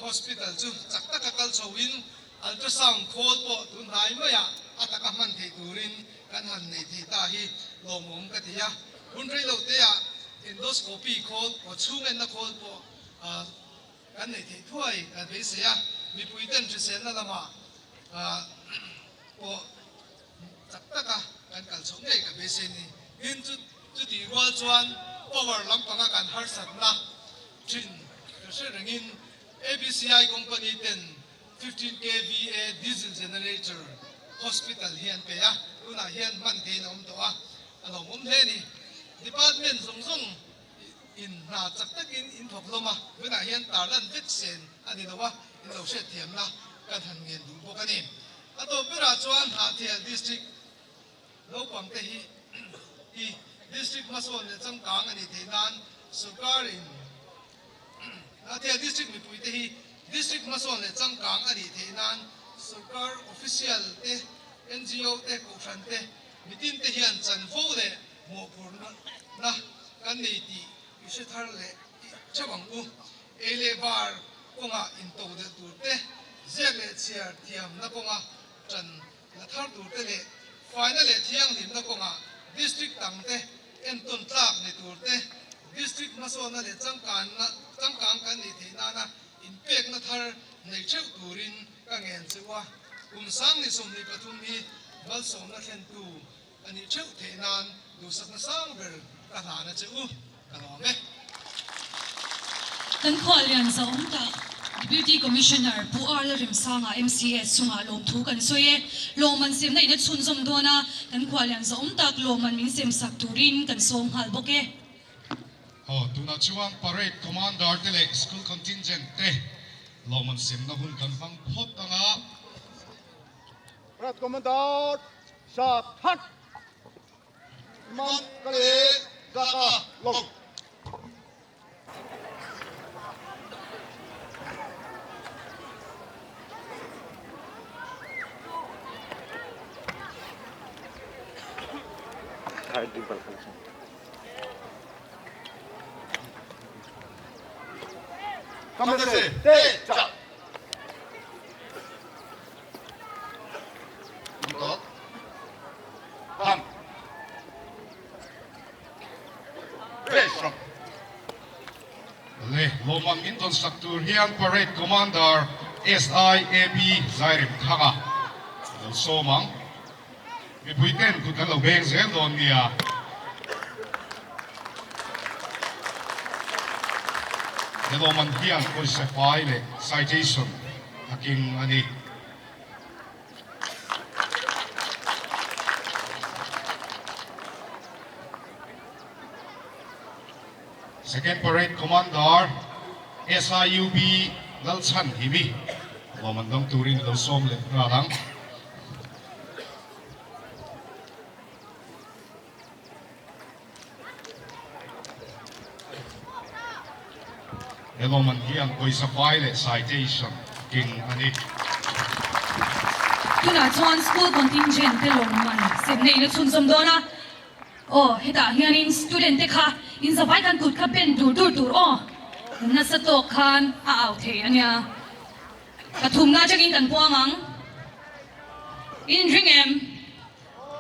Hospital chu chak taka kal chhoin ultrasound khawl pawh tun hnai maiah a taka hman theih turin kan han nei thei ta hi lawmawm ka ti a. Hun reilo teah endoscopy khawl aw chhung enna khawl pawh kan nei theih thuai kan beisei a, mipui ten hriselna lamah pawh chak taka kan kal chhoh ngei ka beisei ni. Tin chu chutih rual chuan power lampanga kan harsatna Thin ka hre rengin ABCI company ten 15 kva diesel generator hospital hi an pe a, tunah hian hman theiin a awm tawh a, a lawmawm hle a ni. Department zawng zawng in hna chak takin in thawk hlawm a, tunah hian tarlan vek sen a ni lo a, in lo hriatthiamna kan han ngen duh bawk a ni. A tawp berah chuan Hnahthial District Naupang te hi i District hmasawn leh changkang a nih theih nan sorkar in Hnahthial District mipui te hi District hmasawn leh changkang a nih theih nan sorkar official te, NGO te, kohhran te, mitin te hian chanvo leh mawhphurhna kan nei tih i hre thar leh theuh ang u. Ei leh bar kawngah intodelh tur te, ziak leh chhiar thiamna kawnga tan La thar turte leh faina leh thianghlimna kawngah District dangte entawn tlak ni turte, District hmasawnna leh changkanna changkang kan nih theih nana inpekna thar nei theuh turin ka ngen che u a, kum 2023 hi malsawmna thlentu a nih theuh theih nan duhsakna sang ber ka hlana che u, ka lawm e. Kan khuallian zahawm tak Deputy Commissioner Pu Arla Remsanga MCS chungah lawmthu kan sawi e. Lawmman semna in a chhunzawm dawn a, kan khuallian zahawm tak lawmman min semsak turin kan sawm nghal bawk e. Aw, tunah chuan Parade Commander te leh School Contingent te lawmman semna hun kan hmang phawt ang a. Parade Commander Sha That Imam Kale Zaka Long. Le lawmman min dawn sak tur hian Parade Commander SIAB Zairem Thanga a lo sawm ang. Mipui ten kut an lo beng zel dawn nia. He lawmman hian pawisa fai leh citation a keng a ni. Second Parade Commander SIUB Lalchhan Himi lawmman dang turin lo sawm leh nghal ang. He lawmman hian pawisa fai leh citation king a ni. Tunah chuan school contingent te lawmman sem nei na chhunzawm dawn a. Aw, hetah hianin student te kha in zavai khan kut kha pen dur dur tur aw. Nasa tawk khan a au thei a nia. Pathumna atangin kan puang ang. In ring em?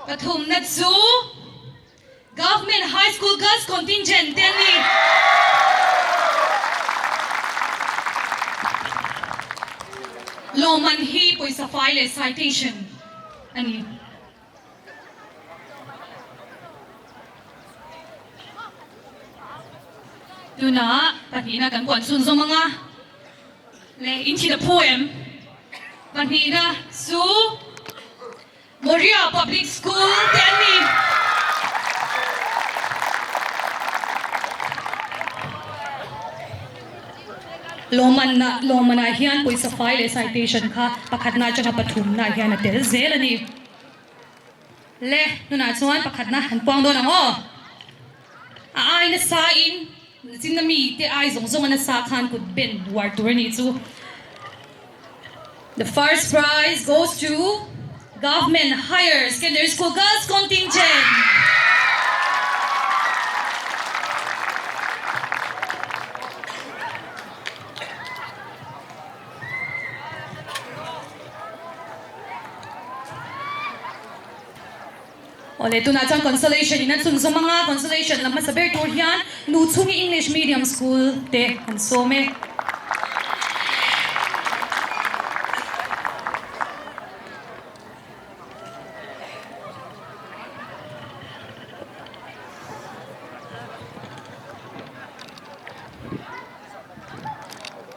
Pathumna chu Government High School Girls Contingent te an ni. Lawmman hi pawisa fai leh citation a ni. Tunah pahnihna kan puan chhunzawm ang a, le in thil a phu em? Pahnihna chu Moria Public School te an ni. Lawmmanna lawmmanah hian pawisa fai leh citation kha pakhatna atanga pathumna hian a tel zel a ni. Le, tunah chuan pakhatna han puang dawn ang aw. A ai nasa in, chinna mi te ai zawng zawng a nasa khan kut ben uar tur a nih chu. The first prize goes to Government Higher Secondary School Girls Contingent. Awle, tunah chuan Consolation in a chhunzawm ang a, Consolation lam hmasa ber tur hian nu chhungi English Medium School te an sawm e.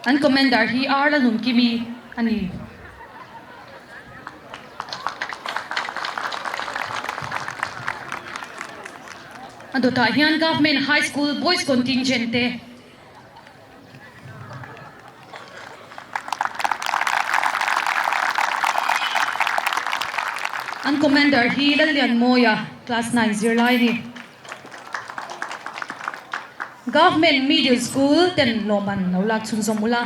An commander hi Arla Nunkimi a ni. A dawtah hian Government High School Boys Contingent te An commander hi Lallianmawia class 9 zirlai a ni. Government Middle School ten lawmman lo lak chhunzawm ula.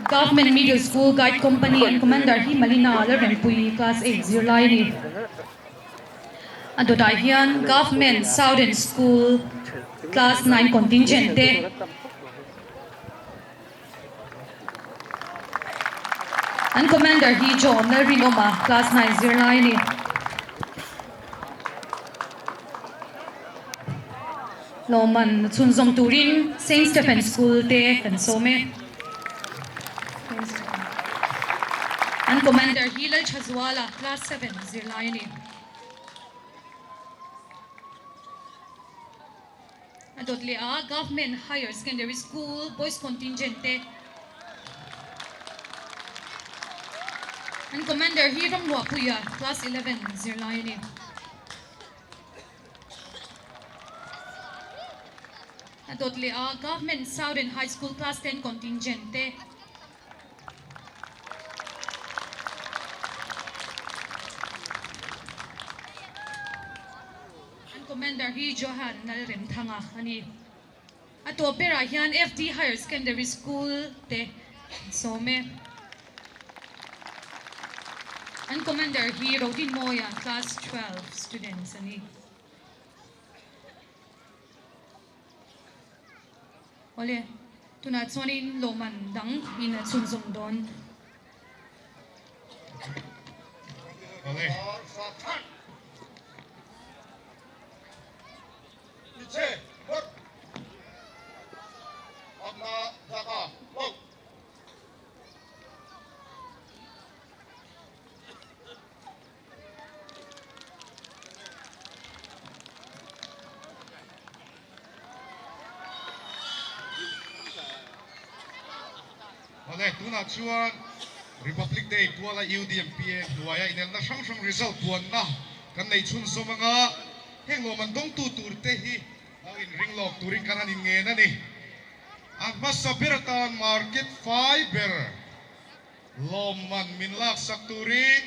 Government Middle School Guide Company an Commander hi Malina Lalrengpui Class 8 zirlai a ni. A dawtah hian Government Southern School Class 9 Contingent te. An Commander hi John Lalrinawma, Class 9 zirlai a ni. Lawmman chhunzawm turin Saint Stephen School te kan sawm e. An Commander hi Lalthazuala, Class 7 zirlai a ni. A dawt leh a Government Higher Secondary School Boys Contingent te an Commander hi Ramluahpuia Class 11 zirlai a ni. A dawt leh a Government Southern High School Class 10 Contingent te An Commander hi Johan Lalremthanga a ni. A tawp berah hian FD Higher Secondary School te an sawm e. An Commander hi Rodinmawia Class 12 students a ni. Awle, tunah chuanin lawmman dang in a chhunzawm dawn. Awle. Awle, tunah chuan Republic Day puala UDMPA hnuaia inelna hrang hrang result puanna kan nei chhunzawm anga heng lawmman dawngtu turte hi lo inring lawk turin kan han inngen a ni. A hmasa ber atan market fai ber lawmman min laksak turin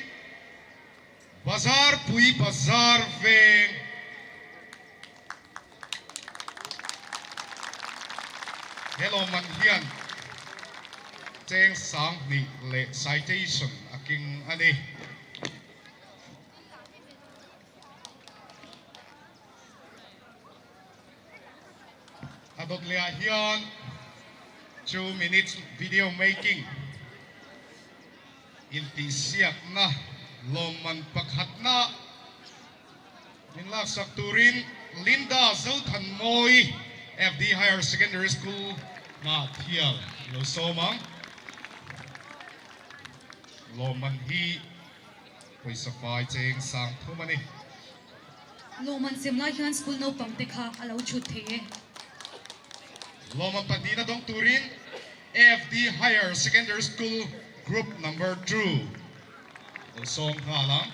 Bazar pui bazar veng. He lawmman hian cheng 2000 leh citation a king a ni. A dawt lehah hian. 2 minutes video making intihsiakna lawmman pakhatna min laksak turin Linda Zothanmawii FD Higher Secondary School Hnahthial lo sawm ang. Lawmman hi pawisa fai cheng sang thum a ni. Lawmman sem lai hian school naupang te kha a lo chhut thei e. Lawmman pahnihna dawng turin FD Higher Secondary School Group Number 2 lo sawm nghal ang.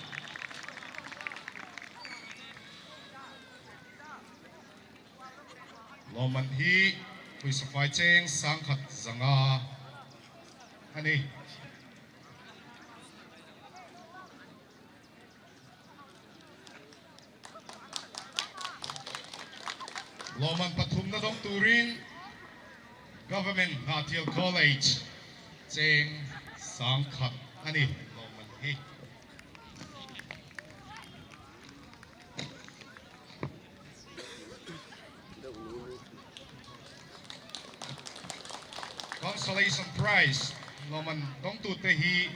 Lawmman hi pawisa fai cheng sangkhat zanga a ni. Lawmman pathumna dawng turin Government Hnahthial College cheng sangkhat a ni lawmman hi. Consolation Prize lawmman dawngtute hi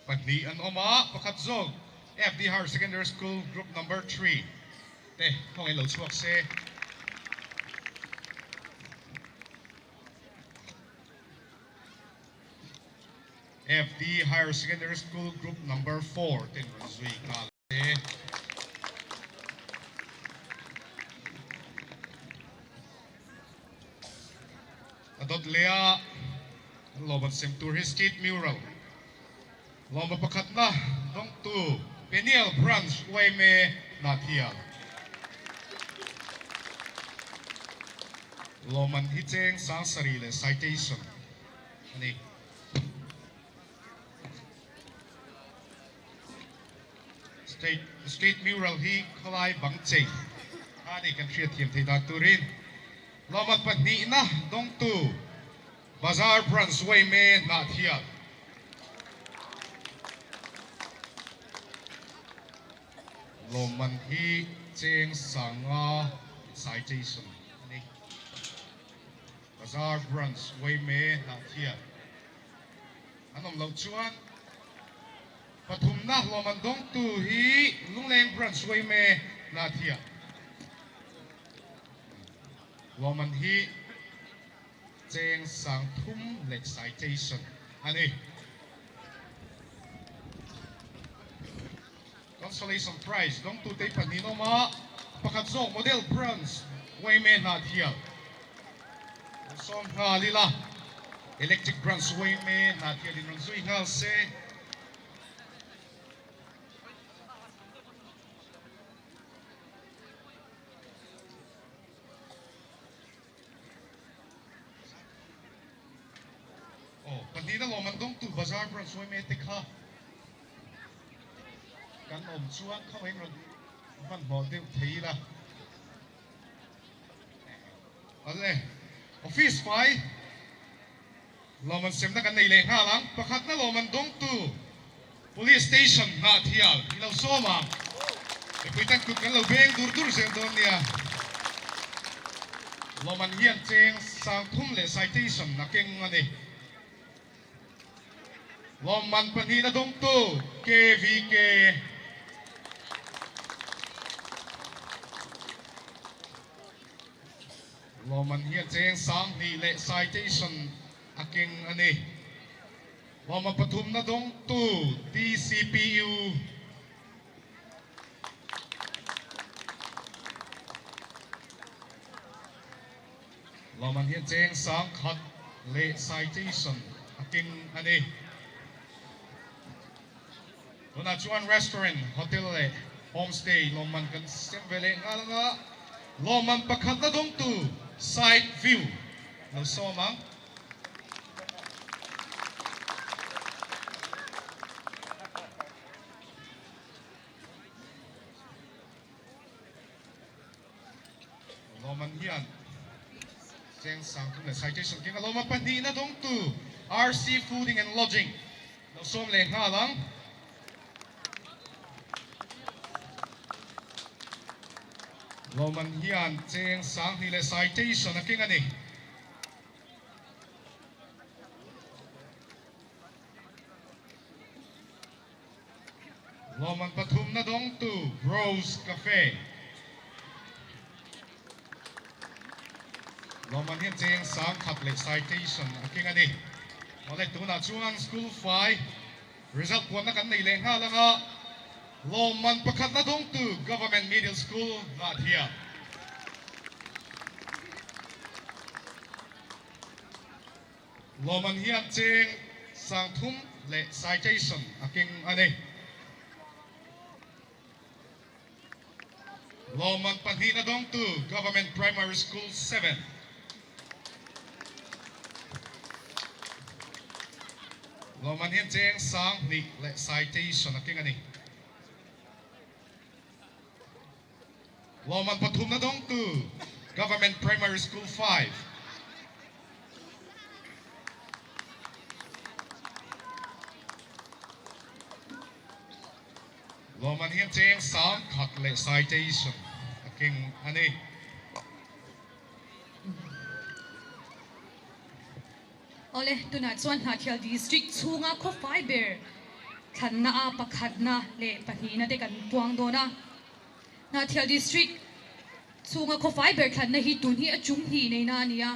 pahnih an awm a, pakhat zawk FD Higher Secondary School Group Number 3 te khawngaih lo chhuak se. FD Higher Secondary School Group Number 4 ten rawn zui nghal se. A dawt leh a, an lawmman sem tur hi Street Mural lawmma pakhatna dawngtu Peniel Branch yma Hnahthial. Lawmman hi cheng sangsarih leh citation a ni. State Street Mural hi khawlai bang chei a ni kan hriat thiam thei dan turin lawmman pahnihna dawngtu Bazar Branch yma Hnahthial. Lawmman hi cheng sanga citation a ni. Bazar Branch yma Hnahthial an awm loh chuan pathumna lawmman dawngtu hi Lungleng Branch yma Hnahthial. Lawmman hi cheng sang thum leh citation a ni. Consolation Prize dawngtu te pahnih an awm a, pakhat zawk Model Branch yma Hnahthial an sawm nghal ila, Electric Branch yma Hnahthial in rawn zui nghal se. Aw, pahnihna lawmman dawngtu Bazar Branch yma te kha kan awm chuan khawngaihin rawn hmanhmawh deuh thei ila. Awle, office fai lawmman semna kan nei leh nghal ang. Pakhatna lawmman dawngtu Police Station Hnahthial i lo sawm ang. Mipui tan kut kan lo beng dur dur zel dawn nia. Lawmman hian cheng sangthum leh citation a keng a ni. Lawmman pahnihna dawngtu KVK. Lawmman hian cheng sanghnih leh citation a keng a ni. Lawmman pathumna dawngtu TCPU. Lawmman hian cheng sangkhat leh citation a keng a ni. Tunah chuan restaurant, hotel leh homestay lawmman kan sem ve leh nghal anga lawmman pakhatna dawngtu side view lo sawm ang. Lawmman hian cheng sangthum leh citation keng a lawmman pahnihna dawngtu RC Fooding and Lodging lo sawm leh nghal ang. Lawmman hian cheng sanghnih leh citation a keng a ni. Lawmman pathumna dawngtu Rose Cafe. Lawmman hian cheng sang khat leh citation a keng a ni. Awle tunah chuan school fai result puanna kan nei leh nghal anga lawmman pakhatna dawngtu Government Middle School Hnahthial. Lawmman hian cheng sang thum leh citation a keng a ni. Lawmman pahnihna dawngtu Government Primary School 7. Lawmman hian cheng sang hnih leh citation a keng a ni. Lawmman pathumna dawngtu Government Primary School 5. Lawmman hian cheng sang khat leh citation a keng a ni. Awle, tunah chuan Hnahthial District chhunga khawfai ber thlanna a pakhatna leh pahnihna te kan puang dawn a. Hnahthial District chhunga khawfai ber thlanna hi tun hi a chung hnih neihna a ni a,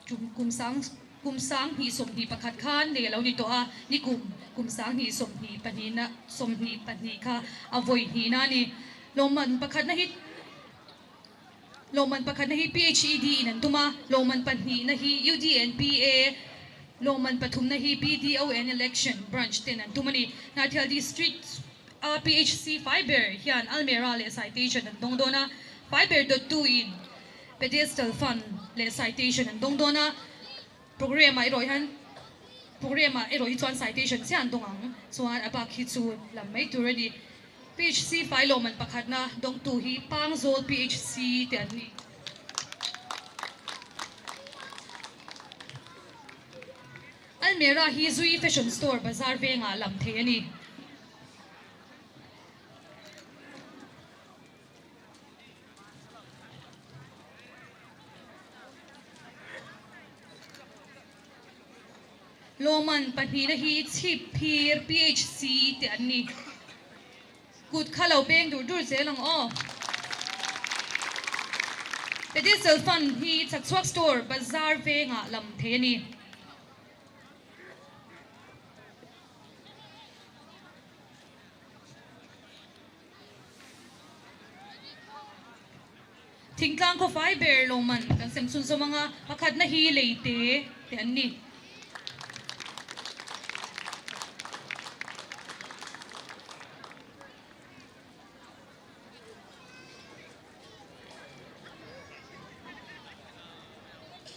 tum kum sang kum sang hnih 21 khan nei a lo ni tawh a, ni kum kum sang hnih sawmhnih pahnihna 22 kha a vawi hnihna a ni. Lawmman pakhatna hi Lawmman pakhatna hi PHED in an tum a, lawmman pahnihna hi UDNPA, lawmman pathumna hi BDON Election Branch ten an tum a ni. Hnahthial District a PHC Fiber hian Almera leh Citation an dawng dawn a, Fiber dawttu in Pedestal Fund leh Citation an dawng dawn a, Programme ah erawh hian Programme ah erawh hi chuan Citation chiah an dawng ang, chuan a bak hi chu lam mai tur a ni. PHC fai lawmman pakhatna dawngtu hi Pangzawl PHC te an ni. Almera hi Zui Fashion Store bazar vengah lam thei a ni. Lawman pahnihna hi chhip phir PHC te an ni. Kut kha lo peng dur dur zel ang aw. Pedestal Fund hi Chakchhuak Store bazar vengah lam thei a ni. Thingtlang khawfai ber lawmman kan sem chhunzawm anga pakhatna hi leite te an ni.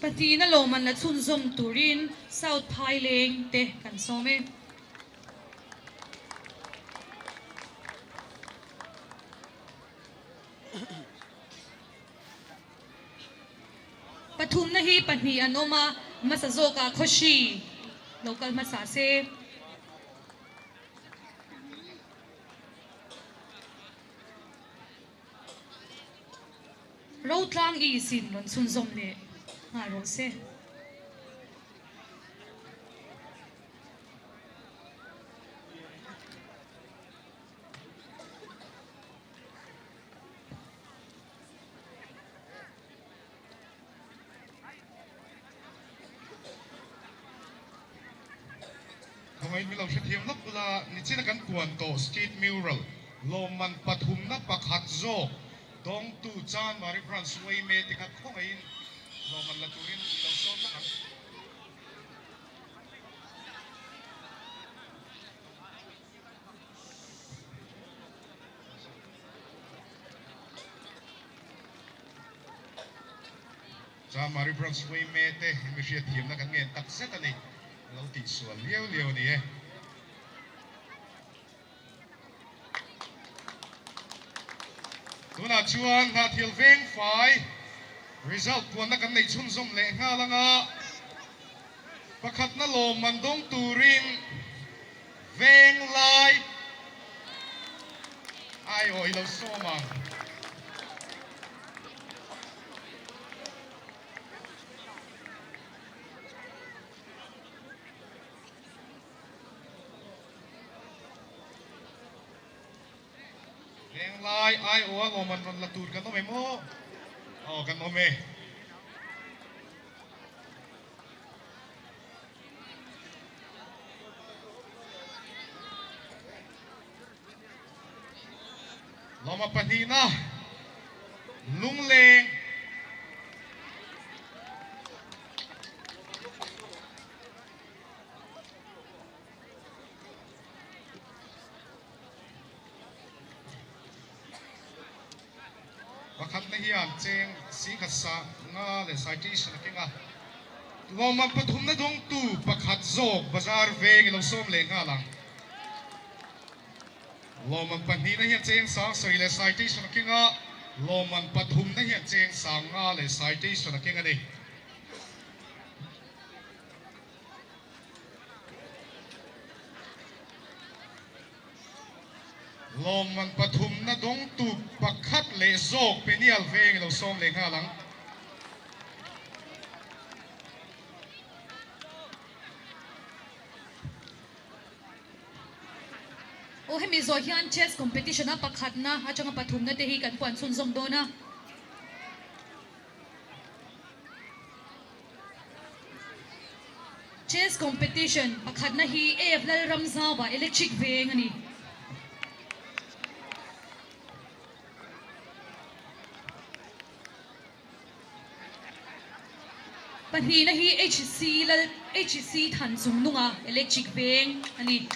Pahnihna lawmman la chhunzawm turin South Phaileng te kan sawm e. Pathumna hi pahnih an awm a, hmasa zawkah Khawhri lo kal hmasa se. Rotlang East in rawn chhunzawm leh nghal rawh se. Khawngaih milo hrethiam lawk ula, nichina kan puan tawh Street Mural lawmman pathumna pakhat zawk dawngtu Chanmari Branch Uaime te kha khawngaihin lawmman la turin ilo sawm lawk ang. Chamari Branch Uaime te mi hriatthiamna kan ngen tak zet a ni. Lo tihsual liau liau a ni e. Tunah chuan Hnahthial veng fai result puanna kan neih chhunzawm leh nghal anga pakhatna lawmman dawng turin veng lai aiawh i lo sawm ang. Venglai aiawha lawmman rawn la tur kan awm em aw? Aw kan awm e. Lawma pahnihna Lungleng. Pakhatna hian cheng singkhat sa nga leh citation a keng a, lawmman pathumna dawngtu pakhat zawk bazar veng i lo sawm leh nghal ang. Lawmman pahnihna hian cheng sang sawi leh citation a keng a, lawmman pathumna hian cheng sang nga leh citation a keng a ni. Lawmman pathumna dawngtu pakhat leh zawk Peniel veng i lo sawm leh nghal ang. Aw hemi zawh hian chess competition a pakhatna atanga pathumna te hi kan puan chhunzawm dawn a. Chess competition pakhatna hi AF Lalramzauva Electric Veng a ni. Pahnihna hi HC Lal HC Thanchungnunga Electric Veng a ni.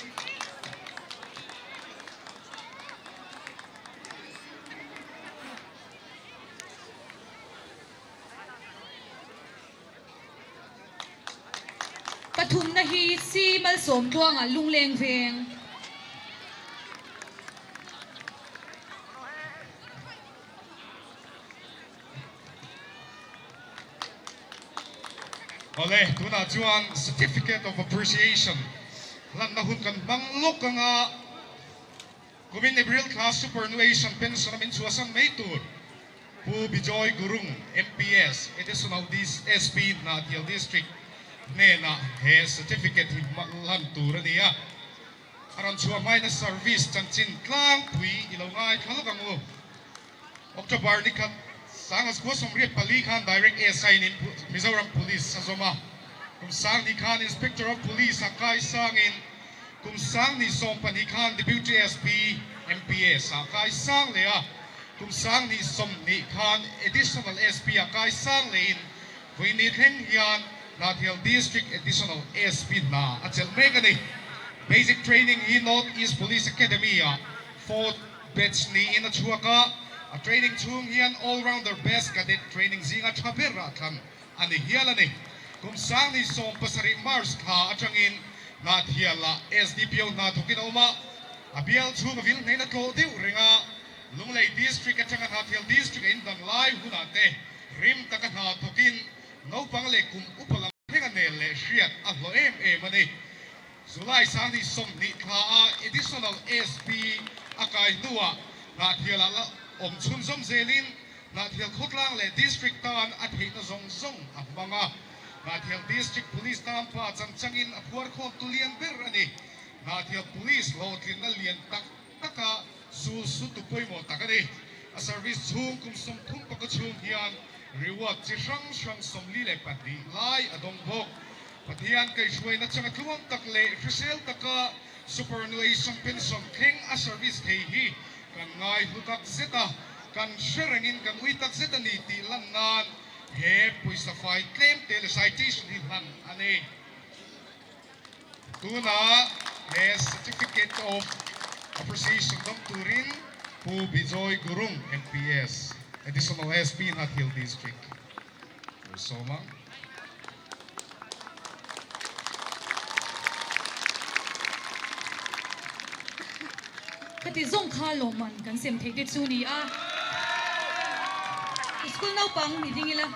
Pathumna hi Si Malsawmtluanga Lungleng Veng. Awle, tunah chuan Certificate of Appreciation hlanna hun kan hmang lawk anga Kumin April thla Superannuation Pension a min chhuahsan mai tur Pu Bijoy Gurung, MPS, Additional SP Hnahthial District hnenah he certificate hi hlan tur a ni a. A rawn chhuah hmaina service chanchin tlangpui i lo ngaithla lawk ang u. October ni khat Sangas khua 84 khan Direct SI in Mizoram Police a zawm a. Kum sang ni khan Inspector of Police a kai sangin kum sang ni 12 khan Deputy SP MPS a kai sang leh a. Kum sang ni 20 khan Additional SP a kai sang lehin vawi thleng hian Hnahthial District Additional SP hna a chelh mek a ni. Basic training hi North East Police Academy ah fourth batch niin a chhuak a, a training chhung hian all rounder best cadet training zinga tha ber ah thlan a ni hial a ni. Kum sang ni 17 March thla atangin Hnahthial ah SDPO hna thawkin a awm a, a bial chhung a vil hnein a tlawh deuh reng a, Lunglei District atanga Hnahthial District a indang lai hunah te rim taka hna thawkin naupang leh kum upa lam thlenga nel leh hriat a hlawh em em a ni. July sang ni 20 thla a Additional SP a kai hnuah Hnahthial ah la awm chhunzawm zelin Hnahthial khawtlang leh District tan a theihna zawng zawng a hmang a. Hnahthial District Police tan pa chanchangin a phuarkhawm tu lian ber a ni. Hnahthial Police hlawhtlinna lian tak taka sul su tu pawimawh tak a ni. A service chhung kum 30 chhung hian reward chi hrang hrang 42 lai a dawng bawk. Pathian kaihhruaina changa tluang tak leh hrisel taka superannuation pension thleng a service thei hi kan ngai hlu tak zet a, kan hre rengin kan ui tak zet a ni tih lan nan he pawisa fai tlem te leh citation hi hlan a ni. Tunah he Certificate of Appreciation dawng turin Pu Bijoy Gurung, MPS, Additional SP Hnahthial District, sawm ang. Khati zawng kha lawmman kan sem theih te chu ni a. School naupang ni ding ila.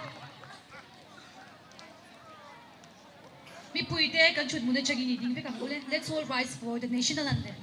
Mipui te kan thut hmun atangin i ding vek ang ule. Let's all rise for the national anthem.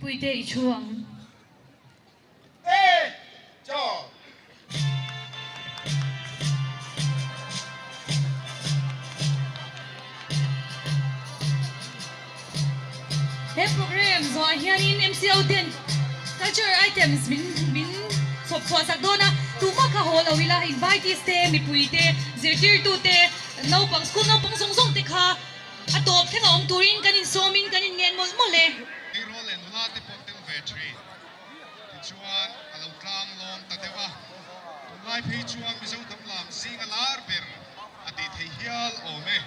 Mipuite i thu ang. He program zawhah hianin MCO ten cultural items min min chhawp chhuah sak dawn a, tumah kha haw lo ila invitees te, mipui te, zirtirtu te, naupang school naupang zawng zawng te kha a tawp thleng a awm turin kan insawmin kan inngen mawlh mawlh e. Tleirawl leh nula te pawh tel ve thin. Tichuan, a lo tlang lawm ta deuh a, tunlai phei chuan Mizo hnam lam zing a lar ber a tih theih hial awm e.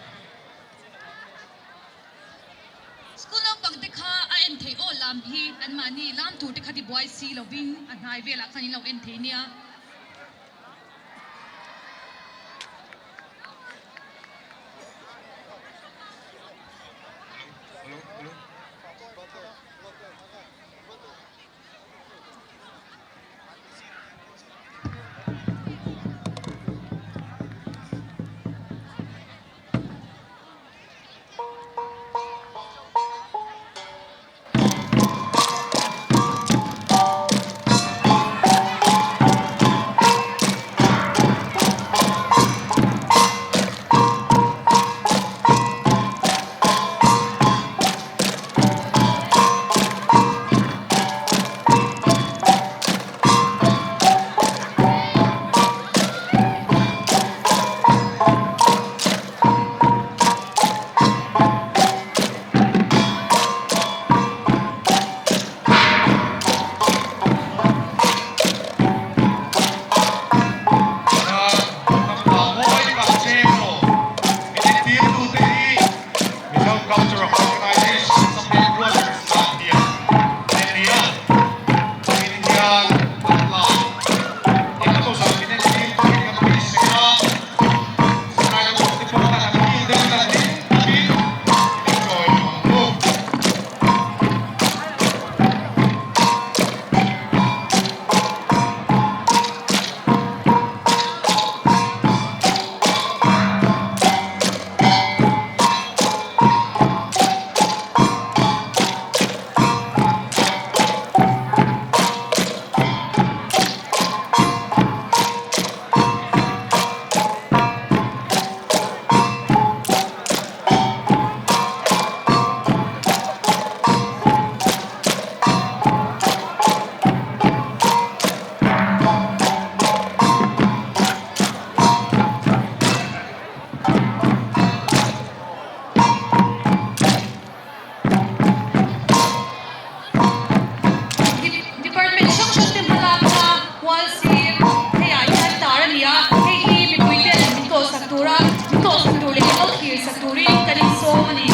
School naupang te kha a en theih aw lam hi anmahni lam tur te kha tibuai si lovin a hnai velah khan in lo en thei nia. Department hrang hrang te hmalakna hual sir hei ah hian tar a ni a, hei hi mipui ten min tlawh sak tura min tlawh sak tur leh min lo thlir sak turin kan insawm a ni.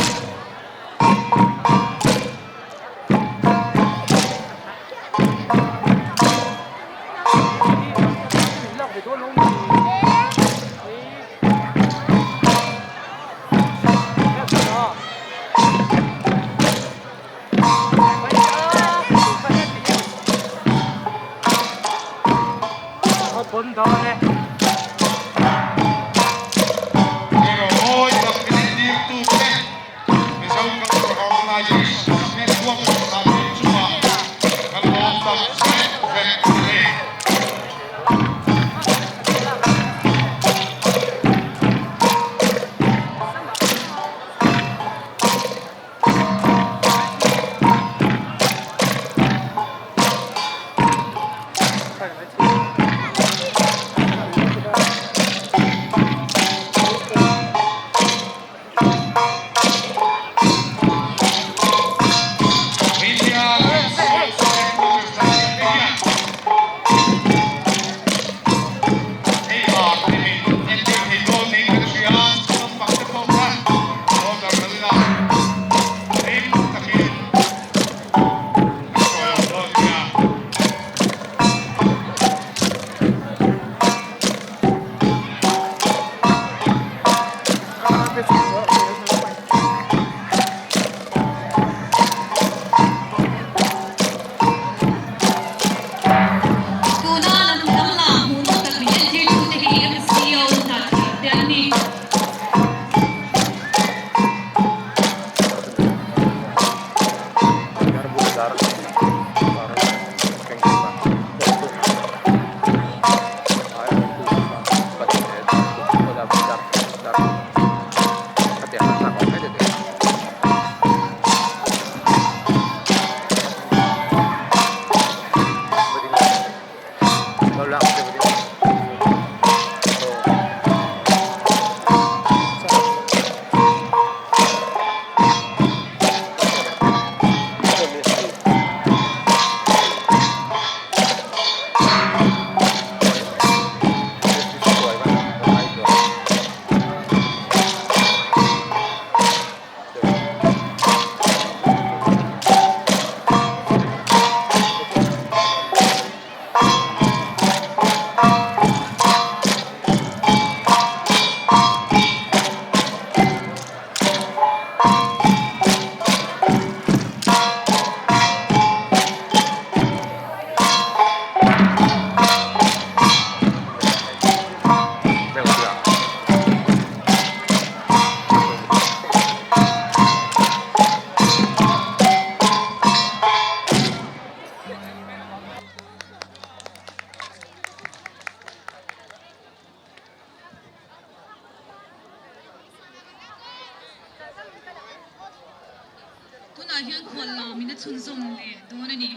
khual lamin a chhunzawm leh dawn a ni.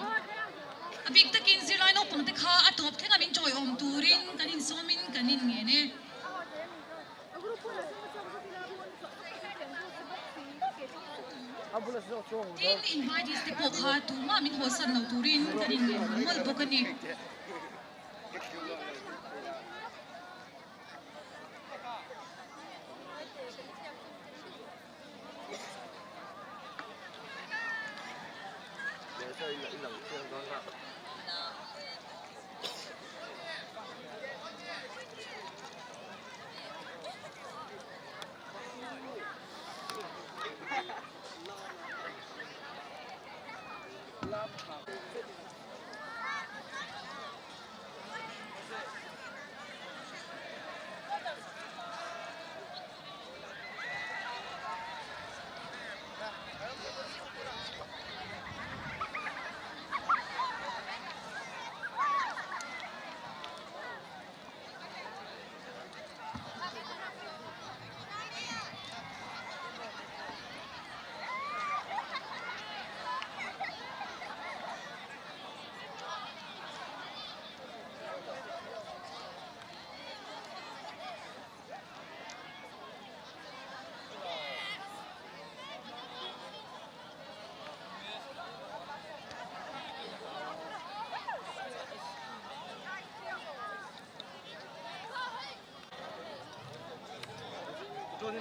A bik takin zirlai naupang te kha a tawp thlenga min tawiawm turin kan insawmin kan inngen e. Tin, invitees te pawh kha tumah min hawsan lo turin kan inngen mawlh mawlh bawk a ni.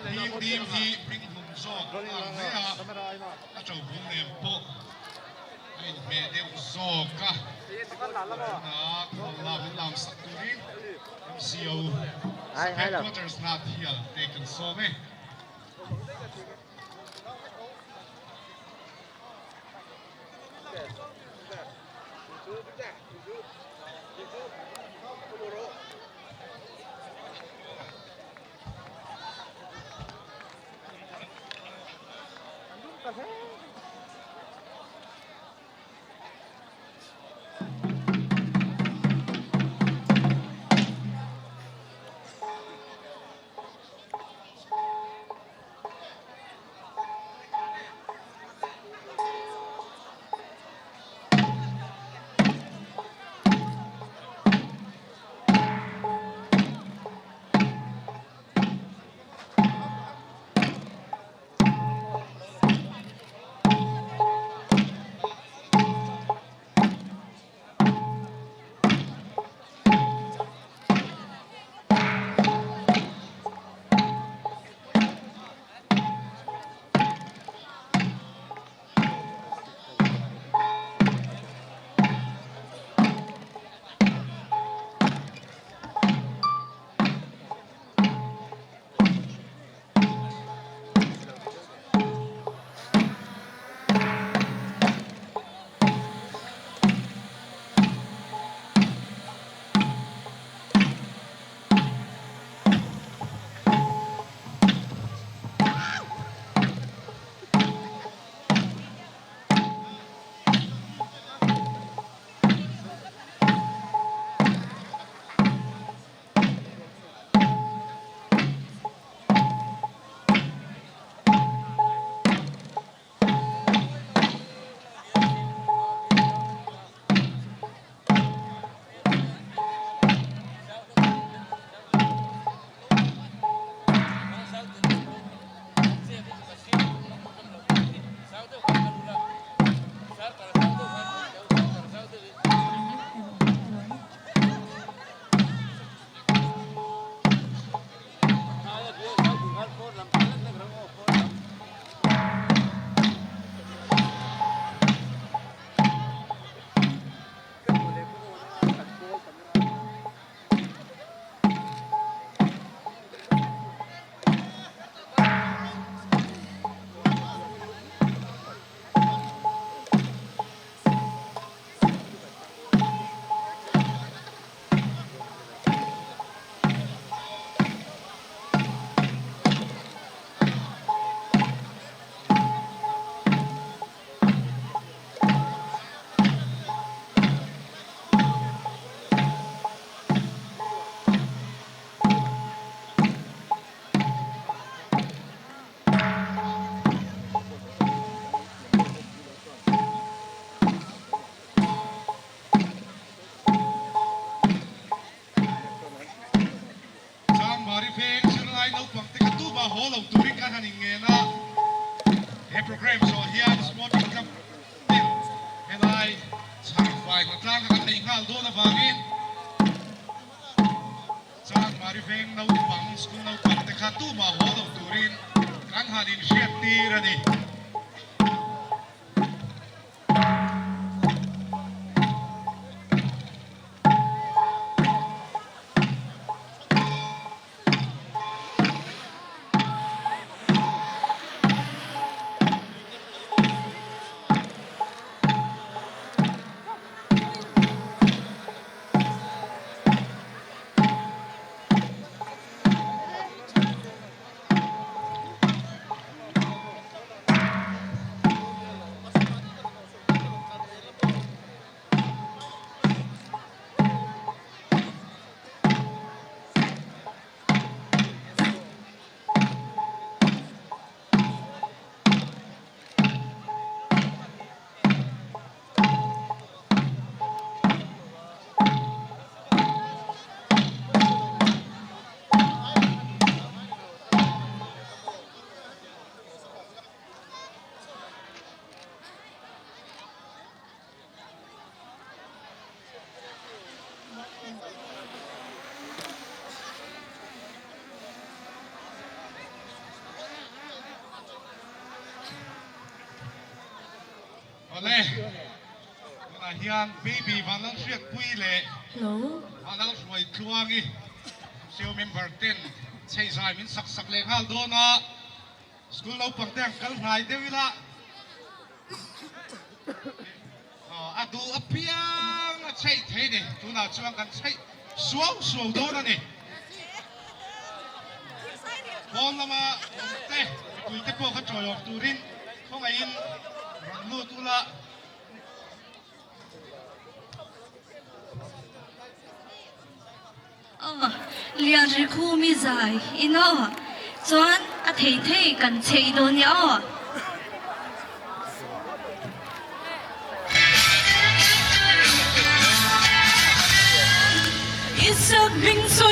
Hlim dim hi hming hlum zawk a ang hle a, a ṭobul nen pawh a inhmeh deuh zawk a. Tunah khual lam in lam sak turin MCO Headquarters Hnahthial te kan sawm e. nghal dawn avangin Changmari veng naupang, school naupang te kha tumah haw lo turin kan han inhriat tir a ni. Awle, tunah hian Baby Vanlalhriatpuii leh Vanlalhruai Tluangi MCO member ten chheizai min sak sak leh nghal dawn a, school naupang te ang kal hnai deuh ila. A duh apiang a chheih thei ni. Tunah chuan kan chheih suau suau dawn a ni. Pawn lama awm te, mipui te pawh kha tawiawm turin khawngaihin rawn lut ula. Aw, lian ri khum i zai in aw, chuan a thei thei kan chheih dawn nia aw. I sak hming chu.